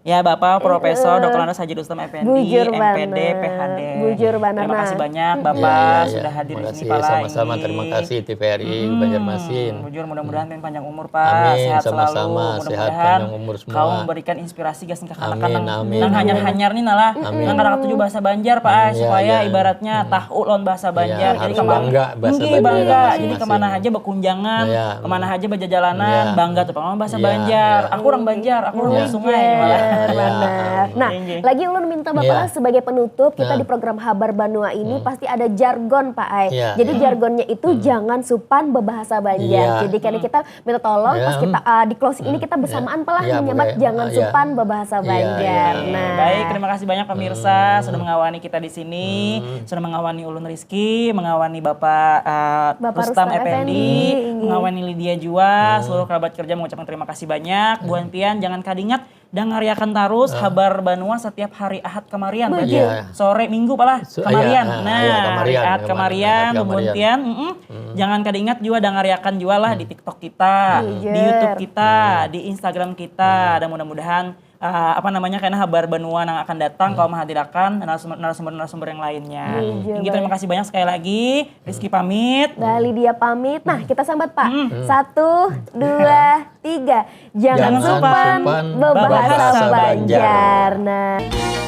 Ya, Bapak Profesor Doktor Andes Haji Rustam Effendi, Bujur M P D, banar. P H D. Bujur banar, Terima kasih nah. Banyak Bapak Ya, ya, ya. sudah hadir di Terima sini kasih, Pak sama-sama. lagi. Terima kasih T V R I Banjarmasin. Bujur, mudah-mudahan pian panjang umur Pak, Amin, sehat sama-sama, selalu. sehat, Mudah-mudahan panjang umur semua. Kau memberikan inspirasi gasan kakanakan Amin, nang, amin, nang amin. hanyar-hanyar nih nalah. Amin. Nang kada katuju bahasa Banjar Pak, Amin, supaya ya. Ibaratnya tahu lawan bahasa Banjar. Ya, Jadi harus kemana bangga bahasa Nggih, Banjar bangga. masing-masing. Jadi kemana aja berkunjangan, Ya. kemana aja berjajalanan, Ya. bangga tuh Pak lawan bahasa Ya, Banjar. ya. Aku orang Banjar, aku orang Ya. Sungai. Ya. Benar. Nah, lagi ulun minta Bapak lah sebagai penutup kita di program Habar Banua ini pasti ada jargon Pak Ai. Jadi jargonnya itu jangan supan berbahasa Banjar. Jadi karena kita minta tolong pas kita uh, di closing ini kita bersamaan pelah menyambat jangan supan berbahasa Banjar. Nah, baik, terima kasih banyak pemirsa sudah mengawani kita di sini, sudah mengawani ulun Rizky, mengawani Bapak uh, Bapak Rustam Rustam Effendi, Effendi, iya. Mengawani Lydia jua, seluruh kerabat kerja mengucapkan terima kasih banyak. Buan pian jangan kadingat dangariakan tarus Habar Banua setiap hari Ahad kamarian. Berarti Iya. Sore Minggu palah So- kamarian. iya, Nah, iya, kamarian, hari Ahad kamarian, kamarian, Ahad nuhun kamarian. Pian. Mm-mm. Jangan kadingat jua dangariakan jua lah di TikTok kita, Iya. di YouTube kita, di Instagram kita. Dan mudah-mudahan uh, apa namanya karena Habar Banua yang akan datang kalau menghadirakan narasumber- narasumber-narasumber yang lainnya. Iya, Tinggi terima kasih banyak sekali lagi. Rizky pamit. Nah, Lydia pamit. Nah, kita sambat Pak. Satu, dua, tiga. Jangan, Jangan supan, supan berbahasa berbahasa Banjar. Nah.